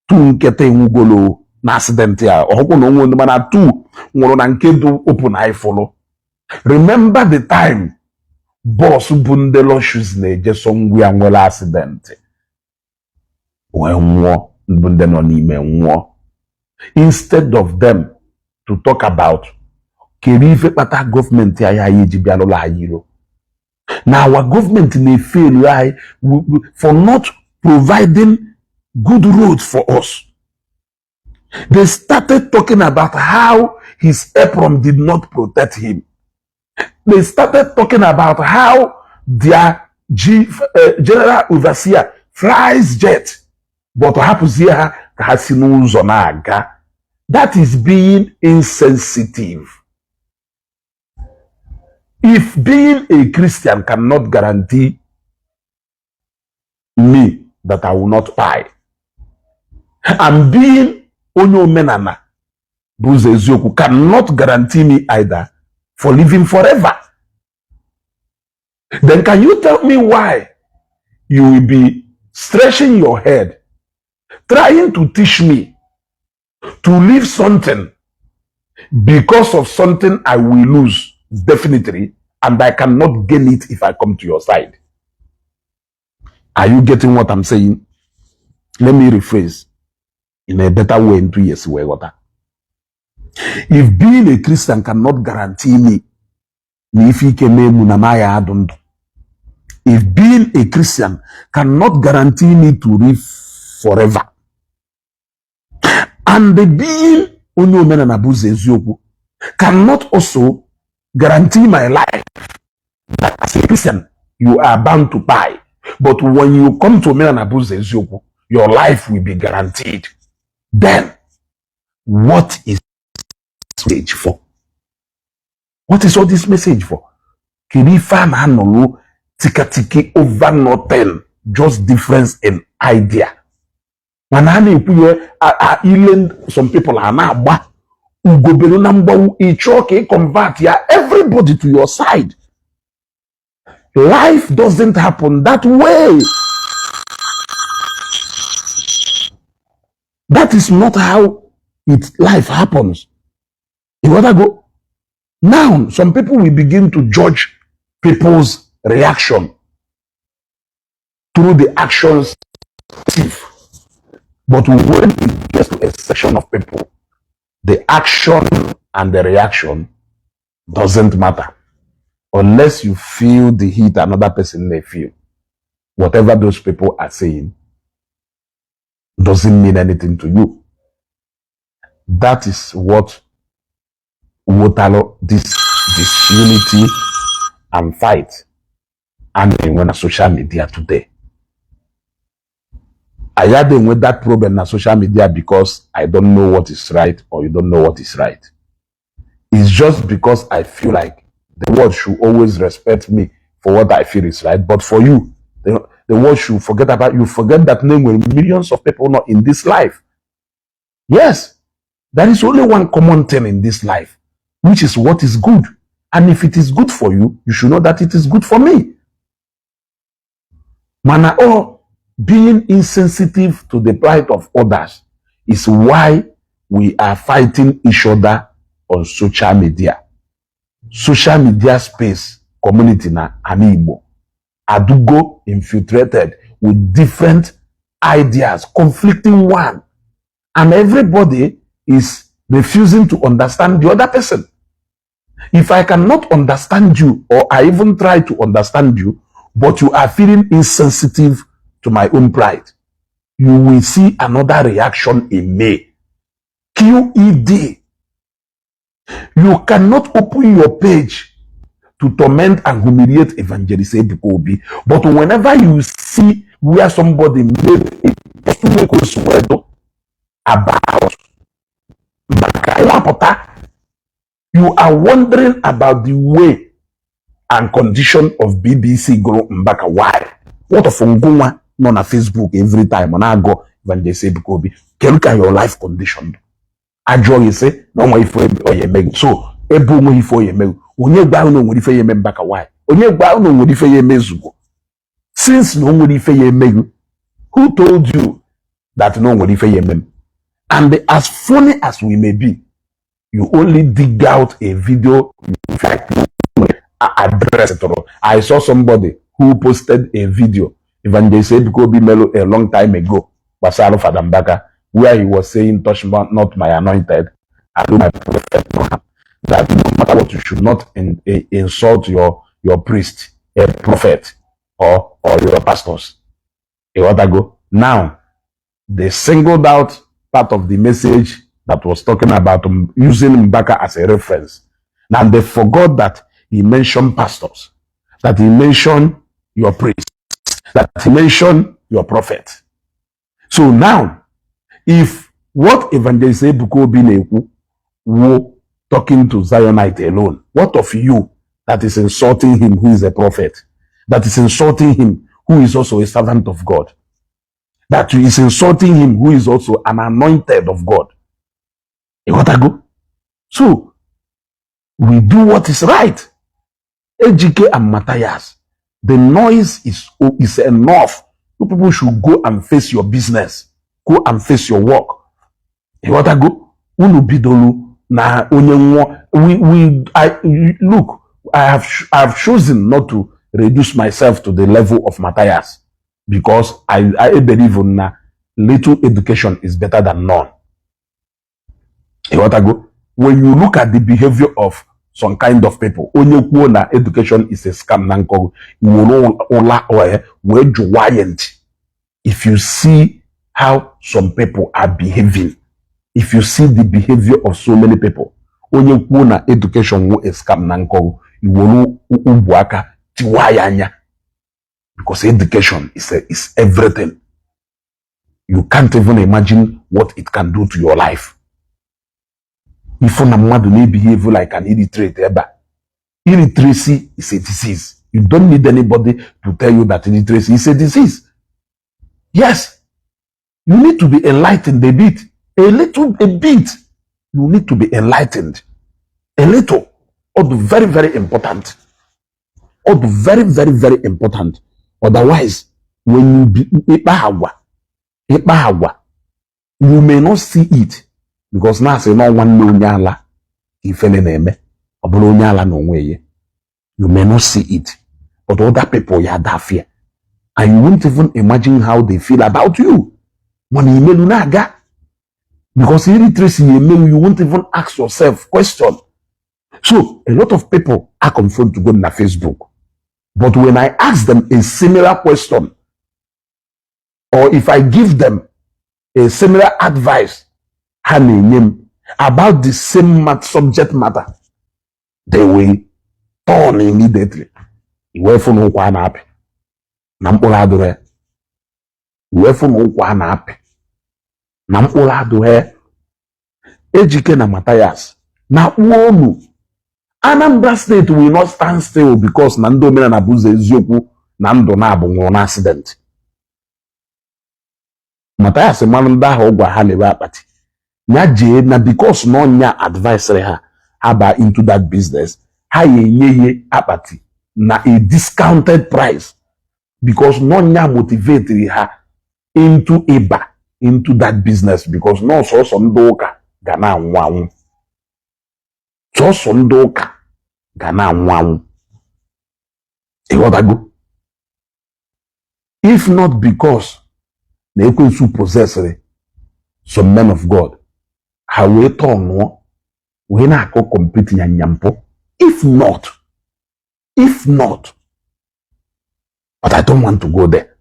two nkịtị nwugolo na accident a. Ọhụkwụ na onwe ndị, mana two nwụrụ na nke dị open eye fụlụ. Remember the time bus bụ ndị Luxus na-eje somewhere nwere accident wee nwụọ, bụ ndị nọ n'ime nwụọ. Instead of them to talk about kedu ife kpata gọọmenti anyị ji bịa lụrụ anyị iro na our gọọmenti na-efelu anyị for not providing good roads for us, they started talking about how his apron did not protect him. They started talking about how their general overseer flies jet, but hapụzie ha ka ha si n'ụzọ na-aga. That is being insensitive. If being a Christian cannot guarantee me that I will not die, and being onye omenala bụ ụzọ eziokwu cannot guarantee me either for living forever, then can you tell me why you will be stretching your head trying to teach me to leave something because of something I will lose definitely and I cannot gain it if I come to your side? Are you getting what I'm saying? Let me rephrase in a better way in 2 years wee ghọta. If being a Christian cannot guarantee me na ife ike mee mụ na m ya adụ ndụ, if being a Christian cannot guarantee me to live forever, and the being onye omenala bụ ụzọ eziokwu cannot also guarantee my life, that as a Christian you are bound to die, but when you come to omenala bụ ụzọ eziokwu, your life will be guaranteed, then what is message for? What is all this message for? Kedu ife a na-anọlụ tikatiki over nothing, just difference in idea? Mana a na-ekwu ya ile some people a na-agba ugobelu na mgbawu. Ị chọọ ka ị convert ya everybody to your side. Life doesn't happen that way. That is not how it life happens. You gotta go now. Some people will begin to judge people's reaction through the actions, but when it gets to a section of people, the action and the reaction doesn't matter unless you feel the heat another person may feel. Whatever those people are saying doesn't mean anything to you. That is what wotalo this disunity and fight and enwe na social media today. I had with that problem na social media because I don't know what is right or you don't know what is right. It's just because I feel like the world should always respect me for what I feel is right. But for you, the world should forget about you. Forget that name with millions of people not in this life. Yes, there is only one common thing in this life, which is what is good. And if it is good for you, you should know that it is good for me. Mana ọ being insensitive to the plight of others is why we are fighting each other on social media. Social media space community na ana Igbo adugo infiltrated with different ideas, conflicting one, and everybody is refusing to understand the other person. If I cannot understand you, or I even try to understand you, but you are feeling insensitive to my own pride, you will see another reaction in me. QED. You cannot open your page to torment and humiliate Evangelist Ebuka Obi. But whenever you see where somebody made a post about Mbaka, you are wondering about the way and condition of BBC gụrụ Mbaka. Why? What of ngụnwa nọ na Facebook every time ọ na-agụ Evangelist Ebuka Obi? Kedu ka your life condition dị? Ajụọ gị sị na onwe ife ọ ya eme gị. So ebe onweghị ife ọ ya eme gị, onye gwa ahụ na o nwere ife ya eme Mbaka? Why? Onye gwa ahụ na o nwere ife ya emezugo? Since na o nwere ife ya eme gị, who told you that na o nwere ife ya eme m? And as funny as we may be, you only dig out a video you feel like address tụrụ. I saw somebody who posted a video Evangelist Ebuka Obi melu a long time ago gbasara Fada Mbaka, where he was saying, "Touch not my anointed and do my prophet no harm," that no matter what, you should not insult your priest, a prophet or your pastors. Ịghọtago? Now they singled out part of the message that was talking about using Mbaka as a reference. Now they forgot that he mentioned pastors, that he mentioned your priest, that he mentioned your prophet. So now, if what Evangelist Ebuka Obi na-ekwu wo talking to Zionite alone, what of you that is insulting him who is a prophet, that is insulting him who is also a servant of God, that is insulting him who is also an anointed of God? Ịghọtago? So we do what is right. Ejike and Matthias, the noise is enough. You people should go and face your business. Go and face your work. Ịghọtago? Unu bidolu na onye nwụọ. We I look, I have chosen not to reduce myself to the level of Matthias because I believe na little education is better than none. Ịghọtago? When you look at the behavior of some kind of people, onye kwuo na education is a scam na nkọgụ, were ụla wee jụwa ya ntị. If you see how some people are behaving, if you see the behavior of so many people, onye kwuo na education wụ a scam na nkọgụ, iwere ugwu aka tiwa ya anya, because education is everything. You can't even imagine what it can do to your life. Ifu na mmadụ na-ebehave like an illiterate ebe a. Illiteracy is a disease. You don't need anybody to tell you that illiteracy is a disease. Yes, you need to be enlightened a bit, a little, a bit. You need to be enlightened a little. Ọ dị very, very important. Ọ dị very, very, very important. Otherwise, when you be ịkpa agwa, ịkpa agwa, you may not see it because na asị na nwanne onye ala ka ifele na-eme, ọ bụrụ onye ala na onwe ya. You may not see it, but other people ya da fear, and you won't even imagine how they feel about you. Mana imelu na-aga because illiteracy ya emewu, you won't even ask yourself question. So a lot of people are confront to go na Facebook, but when I ask them a similar question or if I give them a similar advice ha na-enye m about the same subject matter, they will turn immediately. Iwee fụ na ụkwa a na-apị na mkpụrụ adụrụ ya. Iwee fụ na ụkwa a na-apị na mkpụrụ adụrụ ya. Ejike na Matthias na onu Anambra State will not stand still because na ndị omenala bụ ụzọ eziokwu na ndụ na-abụ nwụrụ na accident. Matthias mmanụ ndị ahụ gwa ha lebe akpati ya jee na because na ọnya advice ha ha ba into that business. Ha ya enye ihe akpati na a discounted price because n'ọnya motivate ha into ịba into that business, because nọ sọsọ ndị ụka ga na-anwụ anwụ, sọsọ ndị ụka ga na-anwụ anwụ. Ịghọtago? If not because na ekwensu possessịrị some men of God, ha wee tọnụọ wee na-akọ compete nyanyampụ. If not, but I don't want to go there.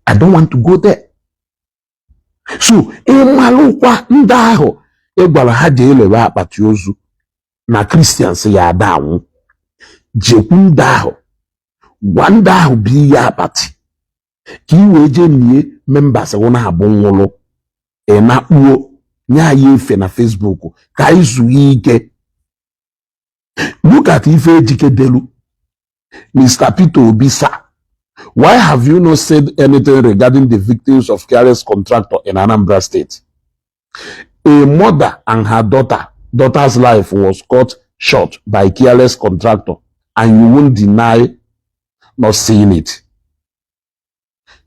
I don't want to go there. So ịmalụkwa ndị ahụ ị gwara ha jee elewe akpati ozu na Christians ya ada anwụ, jekwu ndị ahụ, gwa ndị ahụ bụ ihe akpati ka ị wee jee nie members wụ na-abụ nwụrụ. Ị na-akpuo nye anyị efe na Facebook ka anyị zuo ike. Look at ife Ejike delu: "Mr. Peter Obi, sir, why have you not said anything regarding the victims of careless contractor in Anambra State? A mother and her daughter's life was cut short by careless contractor, and you won't deny not seeing it.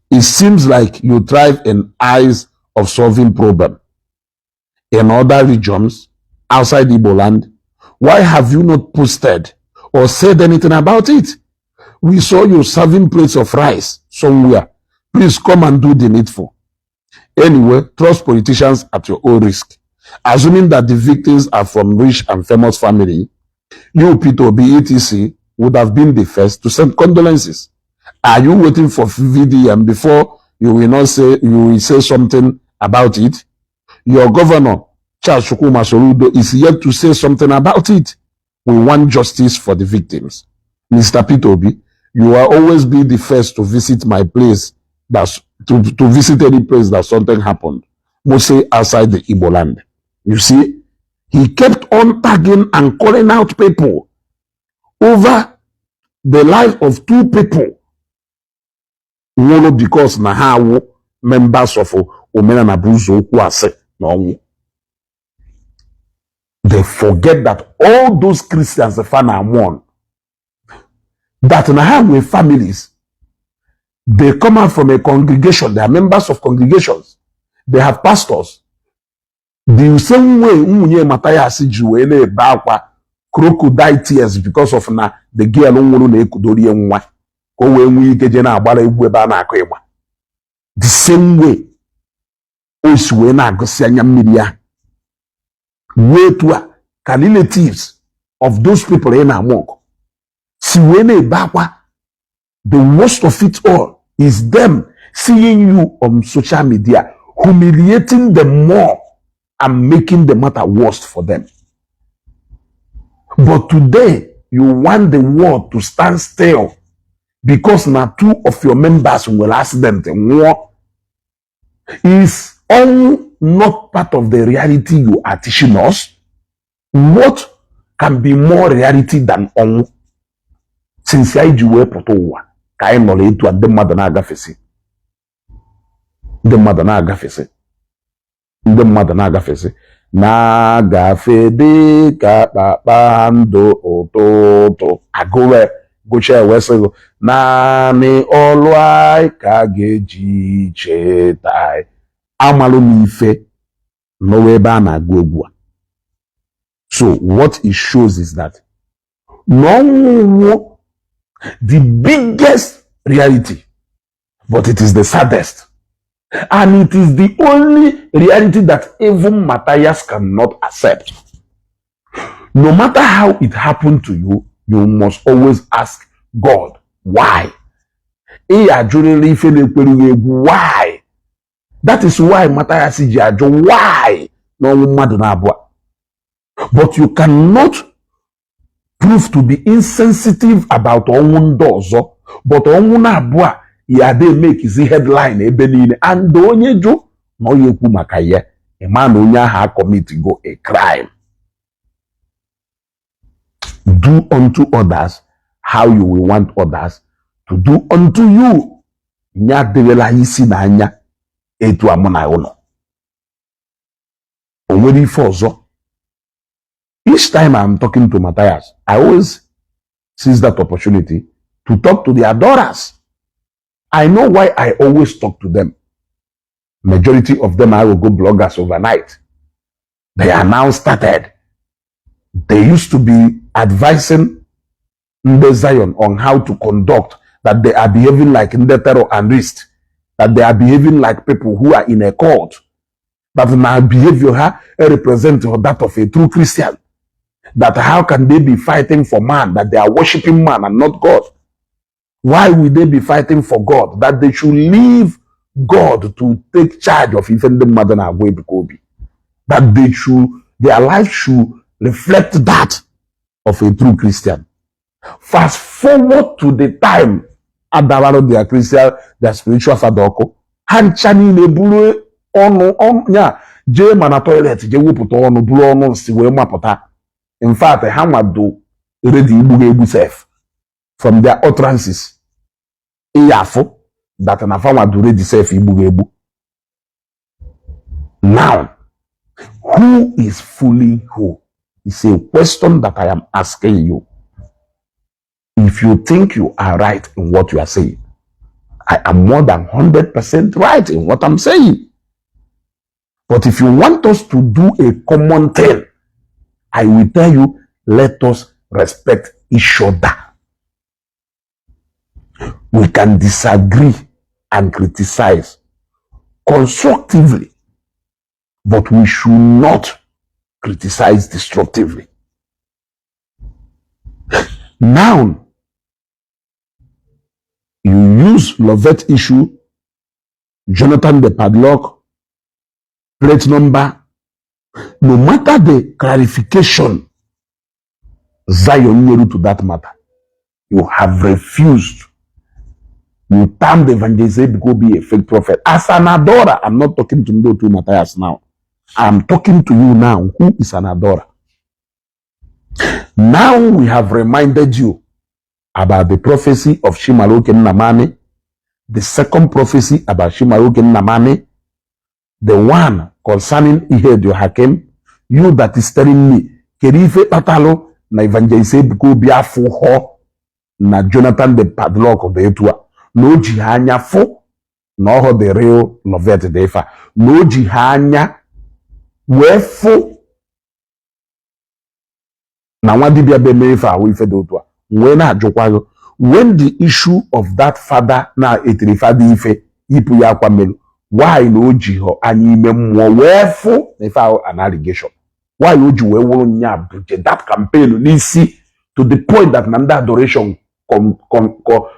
It seems like you thrive in eyes of solving problem in other regions outside Igbo land. Why have you not posted or said anything about it? We saw you serving plates of rice somewhere. Please come and do the needful. Anyway, trust politicians at your own risk. Assuming that the victims are from rich and famous family, you, Peter Obi, etc., would have been the first to send condolences. Are you waiting for VDM before you will not say you will say something about it? Your governor, Charles Chukwuma Soludo, is yet to say something about it. We want justice for the victims. Mr. Peter Obi, you will always be the first to visit my place, that's to visit any place that something happened, mostly outside the Igbo land." You see, he kept on tagging and calling out people over the life of two people nwụrụ because na ha awụ members of Omenala bụ ụzọ okwu asị na ọnwụ. They forget that all those Christians fa na mourn, that na ha nwere families. They come out from a congregation. They are members of congregations. They have pastors. The same way nwunye Mathias ji wee na-ebe akwa crocodile tears because of na the girl nwụrụ na-ekudorie nwa ka o wee nwee ike jee na-agbara egwu ebe a na-akụ ịgba, the same way o si wee na-agụsị anya mmiri ya wee etu a ka relatives of those people ị na-amụ si wee na-ebe akwa. The worst of it all is them seeing you on social media humiliating them more and making the matter worse for them. But today you want the world to stand still because na two of your members nwere accident nwụọ. Is ọnwụ not part of the reality you are teaching us? What can be more reality than ọnwụ? Since anyị ji wee pụta ụwa ka anyị nọrọ etu a, ndị mmadụ na-agafesi, ndị mmadụ na-agafesi, ndị mmadụ na-agafesi, na-agafe dị ka kpakpando ụtụtụ. Agụwe gụchaa wee sị gị, naanị ọlụ anyị ka a ga-eji cheta anyị. Amalụ m ife nọwa ebe a na-agụ egwu a. So what it shows is that n'ọnwụ the biggest reality, but it is the saddest, and it is the only reality that even Matthias cannot accept. No matter how it happened to you, you must always ask God why. Ị ajụrịrị ife na-ekwere gị egwu why. That is why Matthias ji ajụ why n'ọnwụ mmadụ na-abụọ. But you cannot prove to be insensitive about ọnwụ ndị ọzọ, but ọnwụ na-abụọ a ya ada emekizi headline ebe niile, and onye jụ na ọ ya ekwu maka ya, ịma na onye ahụ commit go a crime. Do unto others how you will want others to do unto you. Nya adịrịla isi n'anya etu a mụ na ụlọ o nwere ife ọzọ. Each time I'm talking to Matthias, I always seize that opportunity to talk to the adorers. I know why I always talk to them. Majority of them are go bloggers overnight. They are now started. They used to be advising Ndị Zion on how to conduct, that they are behaving like ndị terrorist, that they are behaving like people who are in a cult, that na behavior ha represent that of a true Christian, that how can they be fighting for man, that they are worshiping man and not God? Why will they be fighting for God? That they should leave God to take charge of ife ndị mmadụ na-agwa Ebuka Obi. That their life should reflect that of a true Christian. Fast forward to the time adabarụ their Christian, their spiritual father ọkụ. Ha ncha niile buru ọnụ ọnụ ya jee ma na toilet jee wepụta ọnụ, buru ọnụ nsị wee mapụta. In fact, ha nwado ready igbu ha egbu sef from their utterances. Ịya afụ that na fa nwado ready sef igbu ha egbu. Now, who is fooling who? It's a question that I am asking you. If you think you are right in what you are saying, I am more than 100% right in what I'm saying. But if you want us to do a common thing, I will tell you, let us respect each other. We can disagree and criticize constructively, but we should not criticize destructively. Now, you use Lovett issue, Jonathan the padlock, plate number, no matter the clarification Zion nyere to that matter, you have refused. You termed Evangelist Ebuka Obi a fake prophet. As an adorer, I'm not talking to Ndotu Matthias now. I'm talking to you now, who is an adorer. Now we have reminded you about the prophecy of Chimaroke Nnamani, the second prophecy about Chimaroke Nnamani, the one concerning Ihedio Hakim, you that is telling me, kedu ife kpatalụ na Evangelist Ebuka Obi afụghọ na Jonathan the padlock dị etu a, na o ji ha anya fụ na ọhụ the real Lovett dị ife a, na o ji ha anya wee fụ na nwa dibịa bụ eme ife ahụ ife dị otu a, wee na-ajụkwa gị, when the issue of that father na etiri fada ife yipụ ya akwa mmelu, why na o ji họ anya ime mmụọ wee fụ na ife ahụ an allegation? Why o ji wee wụrụ nya buje that campaign n'isi to the point that na ndị adoration com com co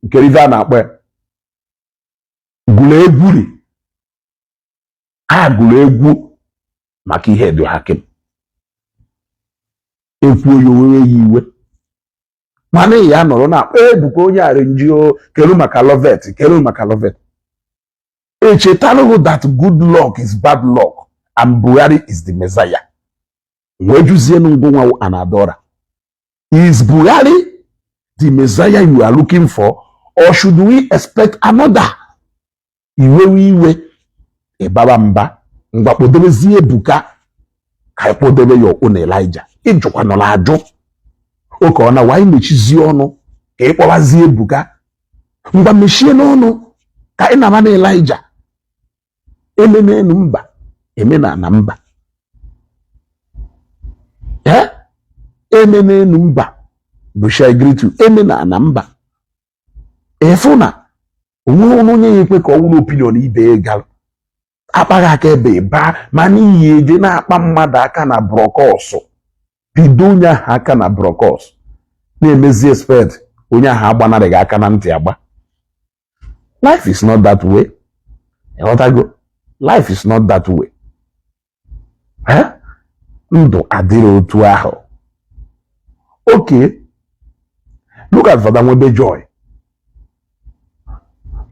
nkere ife a na-akpọ ya gụrụ egwuri, ha gụrụ egwu maka ihe dị Hakim ekwuo ya owewe ya iwe, mana ya nọrọ na-akpọ Ebuka onye arenji o kedu maka Lovett, kedu maka Lovett. Echetalụghị that good luck is bad luck and Buhari is the Messiah. Wee juzie ngụnwa an adorer, is Buhari the Messiah you are looking for, or should we expect another? Iwewe iwe ịbaba mba, ngwa kpodobezie Ebuka ka ịkpọdebe your own Elijah. Ịjụkwa nọ na-ajụ oke ọ na wanyị mechizie ọnụ ka ị kpọbazie Ebuka, ngwa mechie n'ọnụ ka ị na-ama na Elijah eme n'elu mba eme na ana mba. Eh? Eme n'elu mba bụ shall greet you, eme na ana mba ịfụ na onwe onye ya ekwe ka ọ wụrụ opinion ibe ya gara akpaghị aka ebe baa, ma n'ihi eje na-akpa mmadụ aka na brokọsụ, bido onye ahụ aka na brokọs na-emezi expect onye ahụ agbanarịghị aka na ntị agba. Life is not that way. Ịghọtago? Life is not that way. Eh? Ndụ adịrị otu ahụ. Okay, look at Fada Nwebe Joy.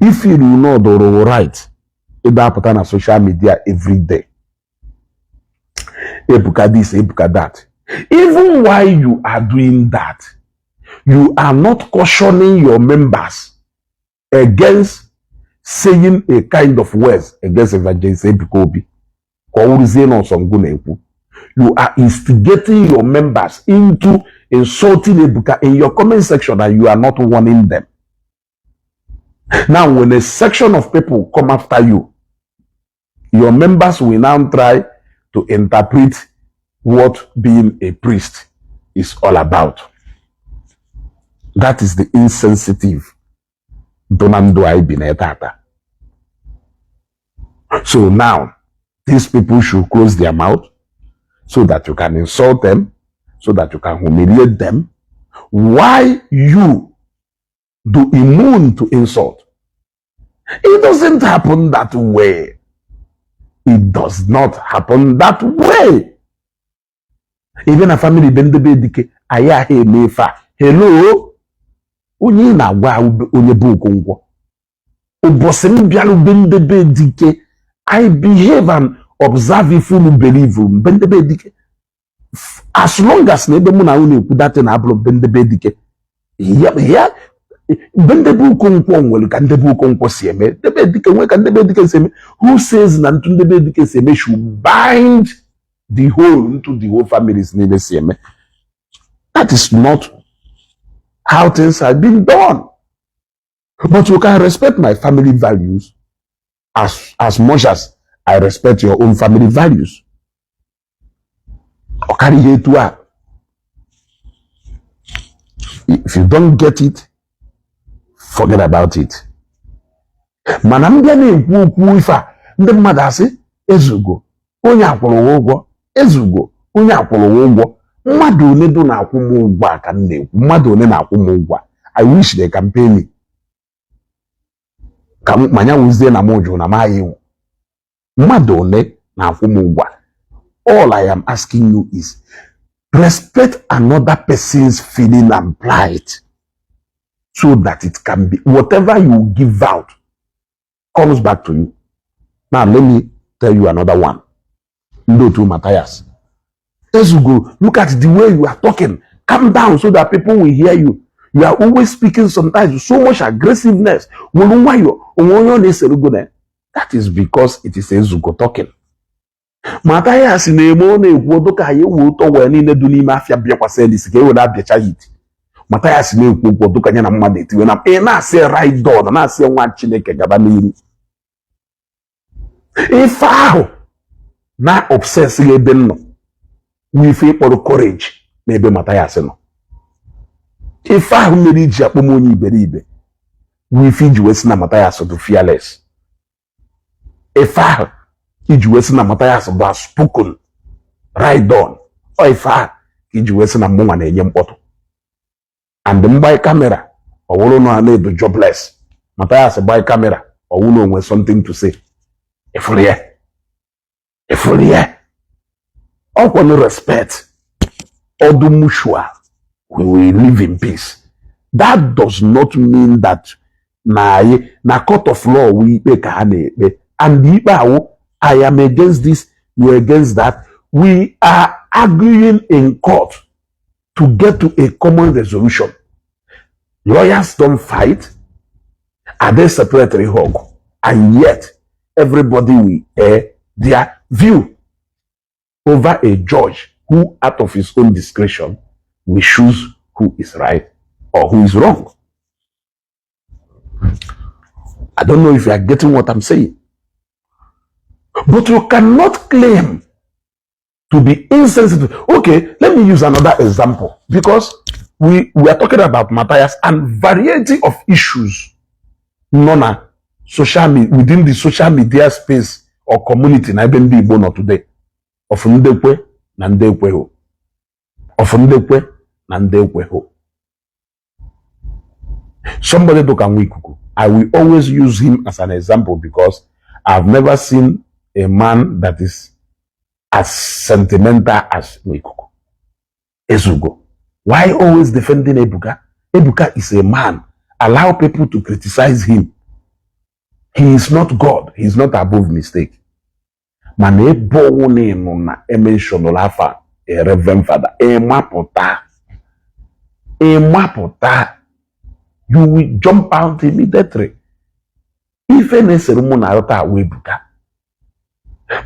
If you know the right ịda apụta na social media every day, Ebuka this, Ebuka that, even while you are doing that, you are not cautioning your members against saying a kind of words against Evangelist Ebuka Obi. Ka ọ wụrụzie na ọsọ ngụ na-ekwu. You are instigating your members into insulting Ebuka in your comment section, and you are not warning them. Now, when a section of people come after you, your members will now try to interpret what being a priest is all about. That is the insensitive dị na ndụ anyị bi na tata. So now, these people should close their mouth so that you can insult them, so that you can humiliate them. Why you do immune to insult? It doesn't happen that way. It does not happen that way. Even na family be ndị be dike anyị ahụ eme ife a. Hello, onye ị na-agwa onye bụ Okonkwo. Ụbọchị m bịara be ndị be dike, I behave and observe if unu believe be ndị be dike. As long as na ebe mụ na unu ekwu datin abụrụ be ndị be dike. Ya be ndị be Okonkwo nwere ka ndị be Okonkwo si eme, ndị be dike nwere ka ndị be dike si eme. Who says na ntu ndị be dike si eme should bind the whole into the whole families niile si eme? That is not how things have been done. But you can respect my family values as much as I respect your own family values. Ọ karịa ihe etu a. If you don't get it, forget about it. Mana m bịa na-ekwu okwu ife a, ndị mmadụ asị ezugo onye akwụrụ ụgwọ ụgwọ, ezugo onye akwụrụ ụgwọ. Mmadụ one do na-akwụ m ụgwọ a ka m na-ekwu? Mmadụ one na-akwụ m ụgwọ a? I wish they can pay me ka m ma ya wụzie na m jụrụ na m agha iwu. Mmadụ one na-akwụ m ụgwọ a? All I am asking you is respect another person's feeling and plight so that it can be whatever you give out comes back to you. Now let me tell you another one. Ndị otu Matthias. Ezugo, look at the way you are talking. Calm down so that people will hear you. You are always speaking sometimes with so much aggressiveness. Were nwayọ, onwe onye ọ na-esere go na. That is because it is Ezugo talking. Matthias na-eme ọ na-ekwu ọdụ ka ya ewu ụtọ wee niile dị n'ime afịa bịakwasị elisi ka e were abịacha hit. Matthias na-ekwu okwu ọdụ ka ya na mmadụ etiwe na ị na-asị right on, na-asị nwa Chineke gaba n'iru. Ife ahụ na obsess gị ebe m nọ wụ ife ịkpọrọ courage n'ebe Matthias nọ. Ife ahụ mere iji akpọ m onye iberibe wụ ife iji wee sị na Matthias bụ fearless. Ife ahụ iji wee sị na Matthias bụ outspoken, right on. Ọ ife ahụ ka iji wee sị na mụnwa na-enye mkpọtụ. And mgbanye camera, ọ wụrụ na na-edo jobless. Matthias gbanye camera, ọ wụrụ onwe something to say. Ịfụrụ ya, ịfụrụ ya, ọkwanụ respect ọdụ mutual, we will live in peace. That does not mean that na anyị na court of law wụ ikpe ka ha na-ekpe, and ikpe awụ I am against this, you are against that. We are arguing in court to get to a common resolution. Lawyers don't fight. Are they separately hug? And yet everybody will air their view over a judge who, out of his own discretion, will choose who is right or who is wrong. I don't know if you are getting what I'm saying. But you cannot claim to be insensitive. Okay, let me use another example, because we are talking about Matthias and variety of issues nọ na social media, within the social media space or community na ebe ndị Igbo nọ today, of ndekwe na ndị ekweghị, of ndekwe na ndị ekweghị. Somebody dịka nwa ikuku, I will always use him as an example because I've never seen a man that is as sentimental as Nwikuku. Ezugo, why always defending Ebuka? Ebuka is a man. Allow people to criticize him. He is not God. He is not above mistake. Mana ebe ọnwụ na ịnụ na ementionụrụ afa a reverend father, ịmapụta, ịmapụta, you will jump out immediately. Ife na-esere mụ na taa wee Ebuka,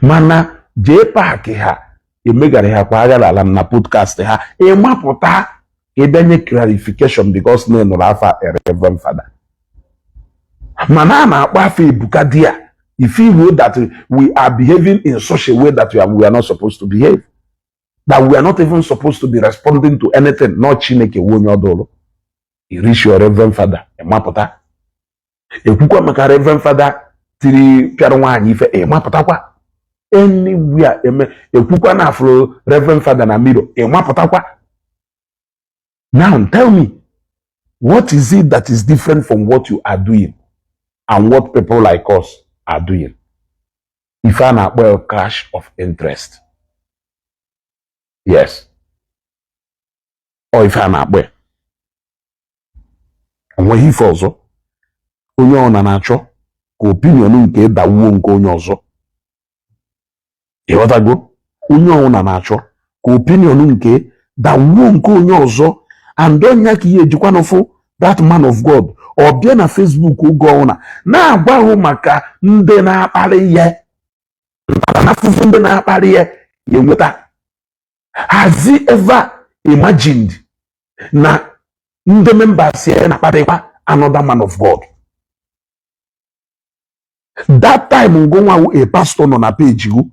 mana JPAC ha emegara ha kwa aghara ala na podcast ha, ịmapụta ka ị bịa nye clarification because na ị nụrụ afa a reverend father, mana a na-akpọ afa Ebuka dia. If you know that we are behaving in such a way that we are not supposed to behave, that we are not even supposed to be responding to anything, not Chineke wu onye ọdụrụ reach your reverend father, ịmapụta ekwukwa maka reverend father tiri pịara nwaanyị ife, ịmapụtakwa anywhere eme ekwukwa na afro reverend father na mirror, ịmapụtakwa. Now tell me, what is it that is different from what you are doing and what people like us are doing? Ife a na-akpọ ya clash of interest. Yes, ọ ife a na-akpọ ya, onweghị ife ọzọ. Onye ọ na-achọ ka opinion nke dawuo nke onye ọzọ, ịghọtago? Onye ọbụla na-achọ ka opinion nke dawuo nke onye ọzọ. And ọnya ka ihe ejikwa n'ụfụ that man of God ọ bịa na Facebook oge ọbụla na-agwa hụ maka ndị na-akparị ya, ntaramahụhụ ndị na-akparị ya ya enweta. Has he ever imagined na ndị members ya na-akparịkwa another man of God? That time ngụnwa a pastor nọ na page gụ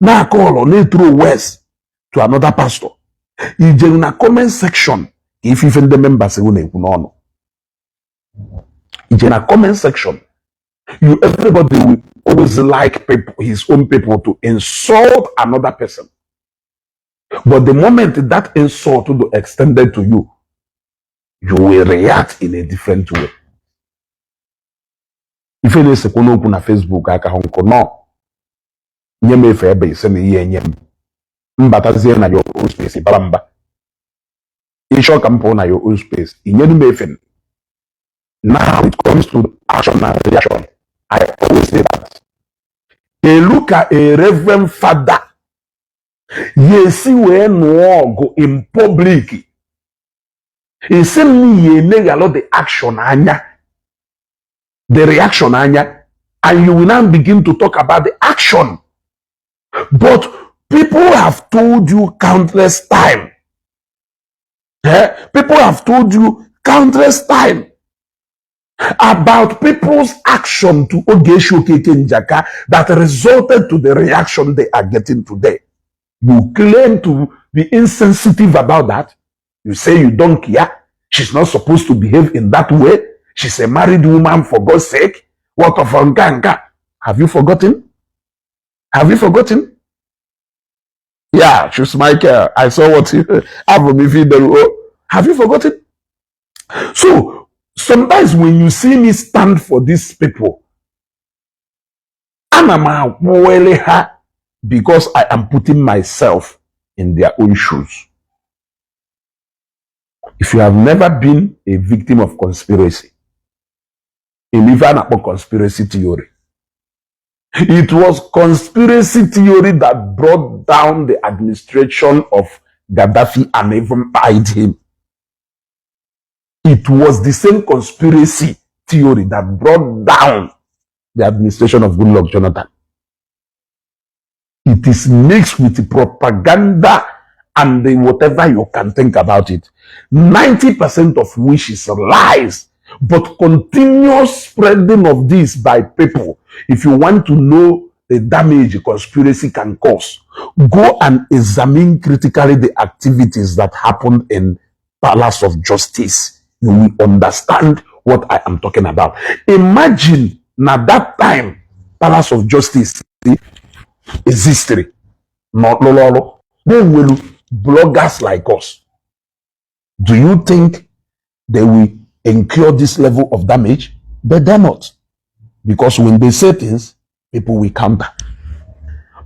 na-akọ ọlọ na-eturo words to another pastor, ijere na comment section ka ife ife ndị members gụ na-ekwu n'ọnụ. Ije na comment section, you, everybody will always like people, his own people, to insult another person, but the moment that insult will extended to you, you will react in a different way. Ife na-esekwu n'okwu na Facebook aka hụ nkụ nọ nye m efe ebe ise na ihe enye m mbatazie na your own space bara mba, ịchọ ka m pụọ na your own space, inyere m efe. Now it comes to action and reaction. I always say that elu ka a reverend father ya esi wee nụọ ọgụ in public, esi m n'ihi emeghalụ the action anya, the reaction anya, and you will now begin to talk about the action. But people have told you countless time, eh? People have told you countless time about people's action to Ogechi Okeke Njaka that resulted to the reaction they are getting today. You claim to be insensitive about that. You say you don't care. She's not supposed to behave in that way. She's a married woman, for God's sake. What of Nkanka? Have you forgotten? Have you forgotten? Yeah, choose Michael. I saw what you have. Have you forgotten? So sometimes when you see me stand for these people, ana m akwụwele ha because I am putting myself in their own shoes. If you have never been a victim of conspiracy, ife a na-akpọ conspiracy theory. It was conspiracy theory that brought down the administration of Gaddafi and even fired him. It was the same conspiracy theory that brought down the administration of Goodluck Jonathan. It is mixed with propaganda and the whatever you can think about it. 90% of which is lies, but continuous spreading of this by people. If you want to know the damage conspiracy can cause, go and examine critically the activities that happened in Palace of Justice. You will understand what I am talking about. Imagine now that time, Palace of Justice existed. Not no. They will bloggers like us. Do you think they will incur this level of damage? But they're not. Because when they say things, people will counter.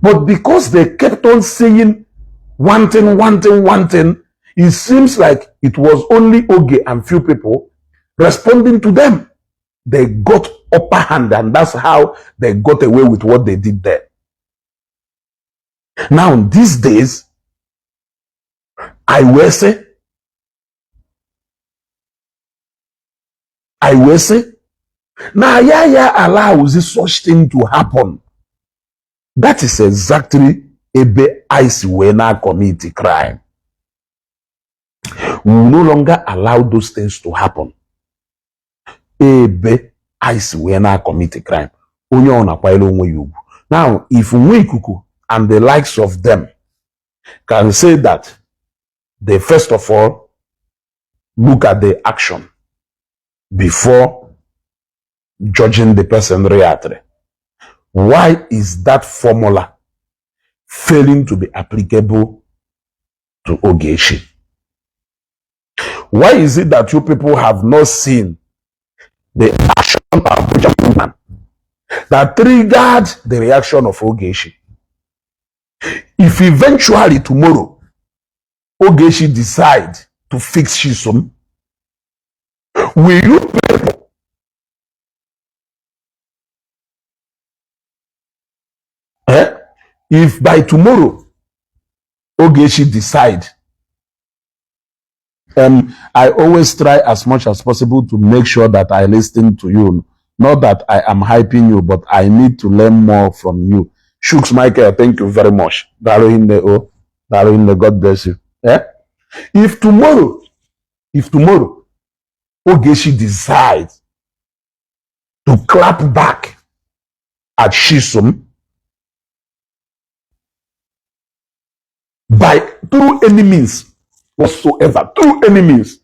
But because they kept on saying one thing, one thing, one thing, it seems like it was only Oge and few people responding to them. They got upper hand, and that's how they got away with what they did there. Now, these days, I will say, now ya allows this such thing to happen. That is exactly Ebe anyị si wee na-commit crime. We will no longer allow those things to happen. Ebe anyị si wee na-commit crime. Onye ọ na-akwanyere onwe ya ugwu. Now, if Nwikuku and the likes of them can say that they first of all look at the action before judging the person reacted, why is that formula failing to be applicable to Ogechi? Why is it that you people have not seen the action of Abuja woman that triggered the reaction of Ogechi? If eventually tomorrow Ogechi decide to fix Chisom, will you people, eh? If by tomorrow Ogechi decide, I always try as much as possible to make sure that I listen to you. Not that I am hyping you, but I need to learn more from you. Shooks Michael, thank you very much. Daalụ hinne o. Daalụ hinne, God bless you. Eh? If tomorrow, Ogechi decides to clap back at Chisom by through any means whatsoever, through any means,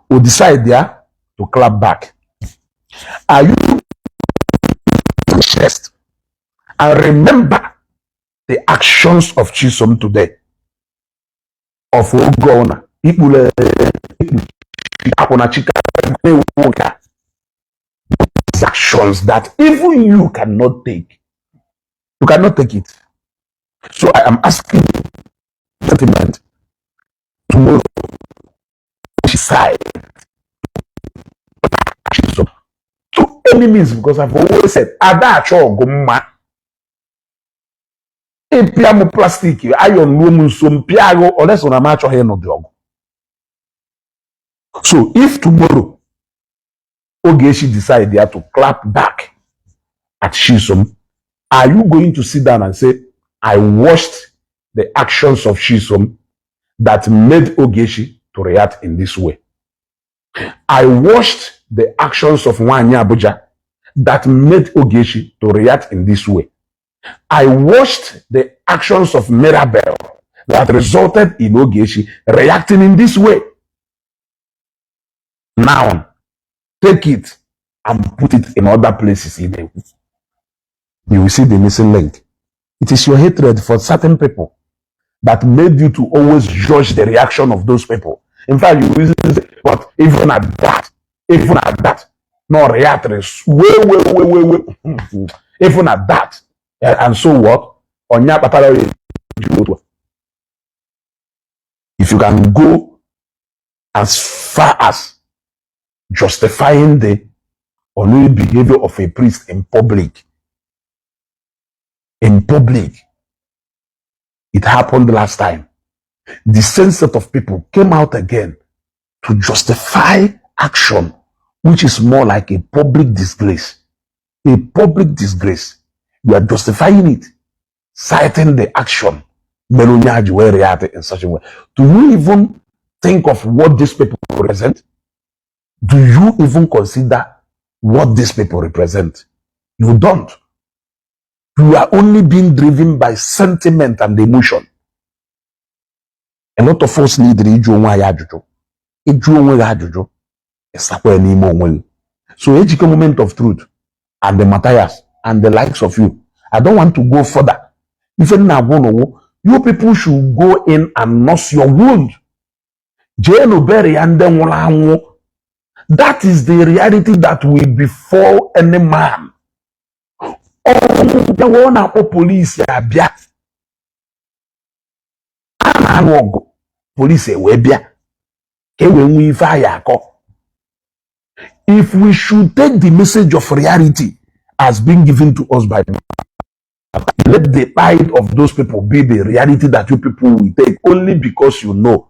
will decide there to clap back. Are you chest and remember the actions of Chisom today, of Ogona, Ikpule, Akwụna Chika, actions that even you cannot take. You cannot take it. So I am asking sentiment tomorrow decide to any means, because I've always said ada achọ ọgụ mma ịpịa m plastic iron ruo m nso mpịa agụ olesọ na m achọghị ịnụ dị ọgụ. So if tomorrow Ogechi decide ya to clap back at Chisom, are you going to sit down and say, "I watched the actions of Chisom that made Ogechi to react in this way. I watched the actions of Nwanyị Abuja that made Ogechi to react in this way. I watched the actions of Mirabel that resulted in Ogechi reacting in this way"? Now, take it and put it in other places in the you will see the missing link. It is your hatred for certain people that made you to always judge the reaction of those people. In fact, you will say, but even at that, no react way, way, way, way, way. Even at that, and so what? Onya kpatara ya eji otu a. If you can go as far as justifying the unruly behavior of a priest in public, it happened last time. The same set of people came out again to justify action, which is more like a public disgrace. A public disgrace. You are justifying it, citing the action. Mere onye a ji wee react in such a way. Do you even think of what these people represent? Do you even consider what these people represent? You don't. You are only being driven by sentiment and emotion. A lot of us need ịjụ onwe anyị ajụjụ. Ịjụ onwe gị ajụjụ, ịsakwa ya n'ime onwe gị. So Ejike Moment of Truth and the Matthias and the likes of you, I don't want to go further. Ife m na-agwa unu wụ, you people should go in and nurse your wound. Jeenu bury ya ndị nwụrụ anwụ. That is the reality that will befall any man. Ọnwụ bịawa, ọ na-akpọ polisi abịa. A na-alụ ọgụ, polisi ewee bịa ka e wee nwee ife anyị akọ. If we should take the message of reality as being given to us by, let the pride of those people be the reality that you people will take only because you know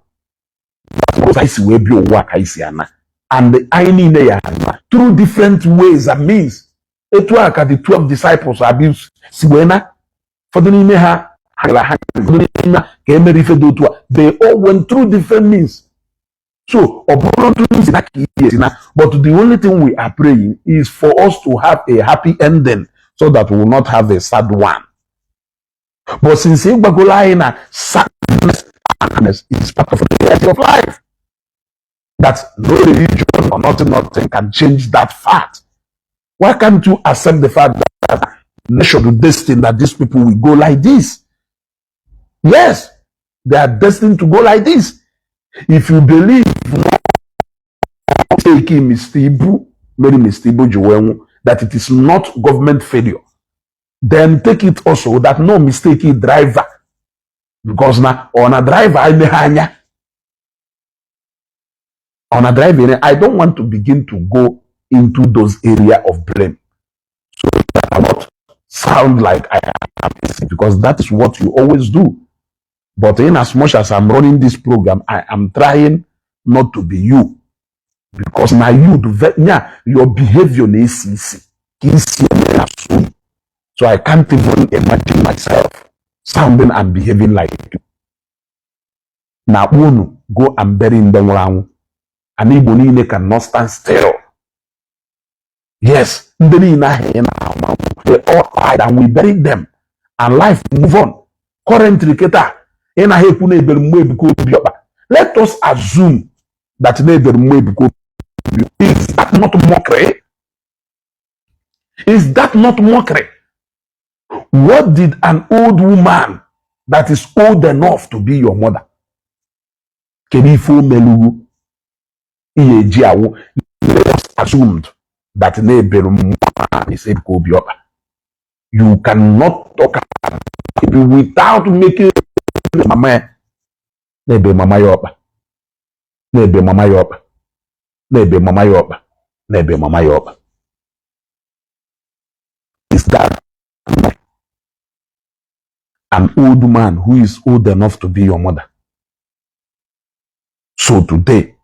ụzọ anyị si wee bịa ụwa ka anyị si ana, and anyị niile ya ana through different ways and means. Etu a ka the 12 disciples abi si wee na ụfọdụ n'ime ha. Ha ha ka emere ife dị otu a. They all went through different means, so ọ bụrụ otu si na ka ihe si na. But the only thing we are praying is for us to have a happy ending so that we will not have a sad one. But since ị gwagolo anyị na sadness is part of the reality of life, that no religion or nothing, nothing can change that fact, why can't you accept the fact that nation destined that these people will go like this? Yes, they are destined to go like this. If you believe take Mr. Ibu, Mary Mr. Ibu ji wee nwụ, that it is not government failure, then take it also that no mistake driver, because na ọ na driver emeghe anya, ọ na driver. I don't want to begin to go into those area of blame so that I not sound like I am, because that is what you always do. But in as much as I'm running this program, I am trying not to be you, because na you do nya your behavior na-esi isi ka isi eme na so. So I can't even imagine myself sounding and behaving like you. Na akpọ unu go and bury ndị nwụrụ anwụ. Ana Igbo niile cannot stand still. Yes, ndị niile ahụ ị na-ama, they all died and we buried them and life move on. Currently kịta ị naghị ekwu na ebere mmụọ Ebuka Obi ọkpa. Let us assume that na ebere mmụọ Ebuka Obi. Is that not mockery? Is that not mockery? What did an old woman that is old enough to be your mother, kedu ife o melugwu ihe eji awụ? Let us assumed that na ebere mmụọ is Ebuka Obi ọkpa. You cannot talk about it without making mama ya na-ebe mama ya ọkpa, na-ebe mama ya ọkpa, na-ebe mama ya ọkpa, na-ebe mama ya ọkpa. Is that an old man who is old enough to be your mother? So today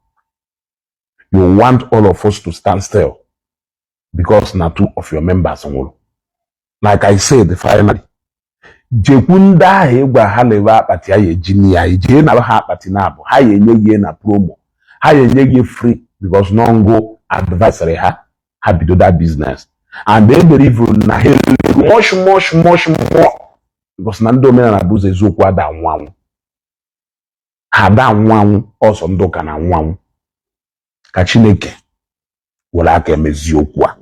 you want all of us to stand still because na two of your members nwụrụ. Like I said, finally, jekwu ndị ahụ ịgwa ha lewe akpati, ya eji ya ijee na ha akpati na abụ ha ya enye gị na promo, ha ya enye gị free, because nọngụ advisory ha, ha bido that business and they believe na ha much, much, much more, because na ndị omenala bụ ụzọ eziokwu ada anwụ anwụ. Ha ada anwụ anwụ ọsọ, ndị ụka na anwụ anwụ. Ka Chineke were aka emezi okwu a.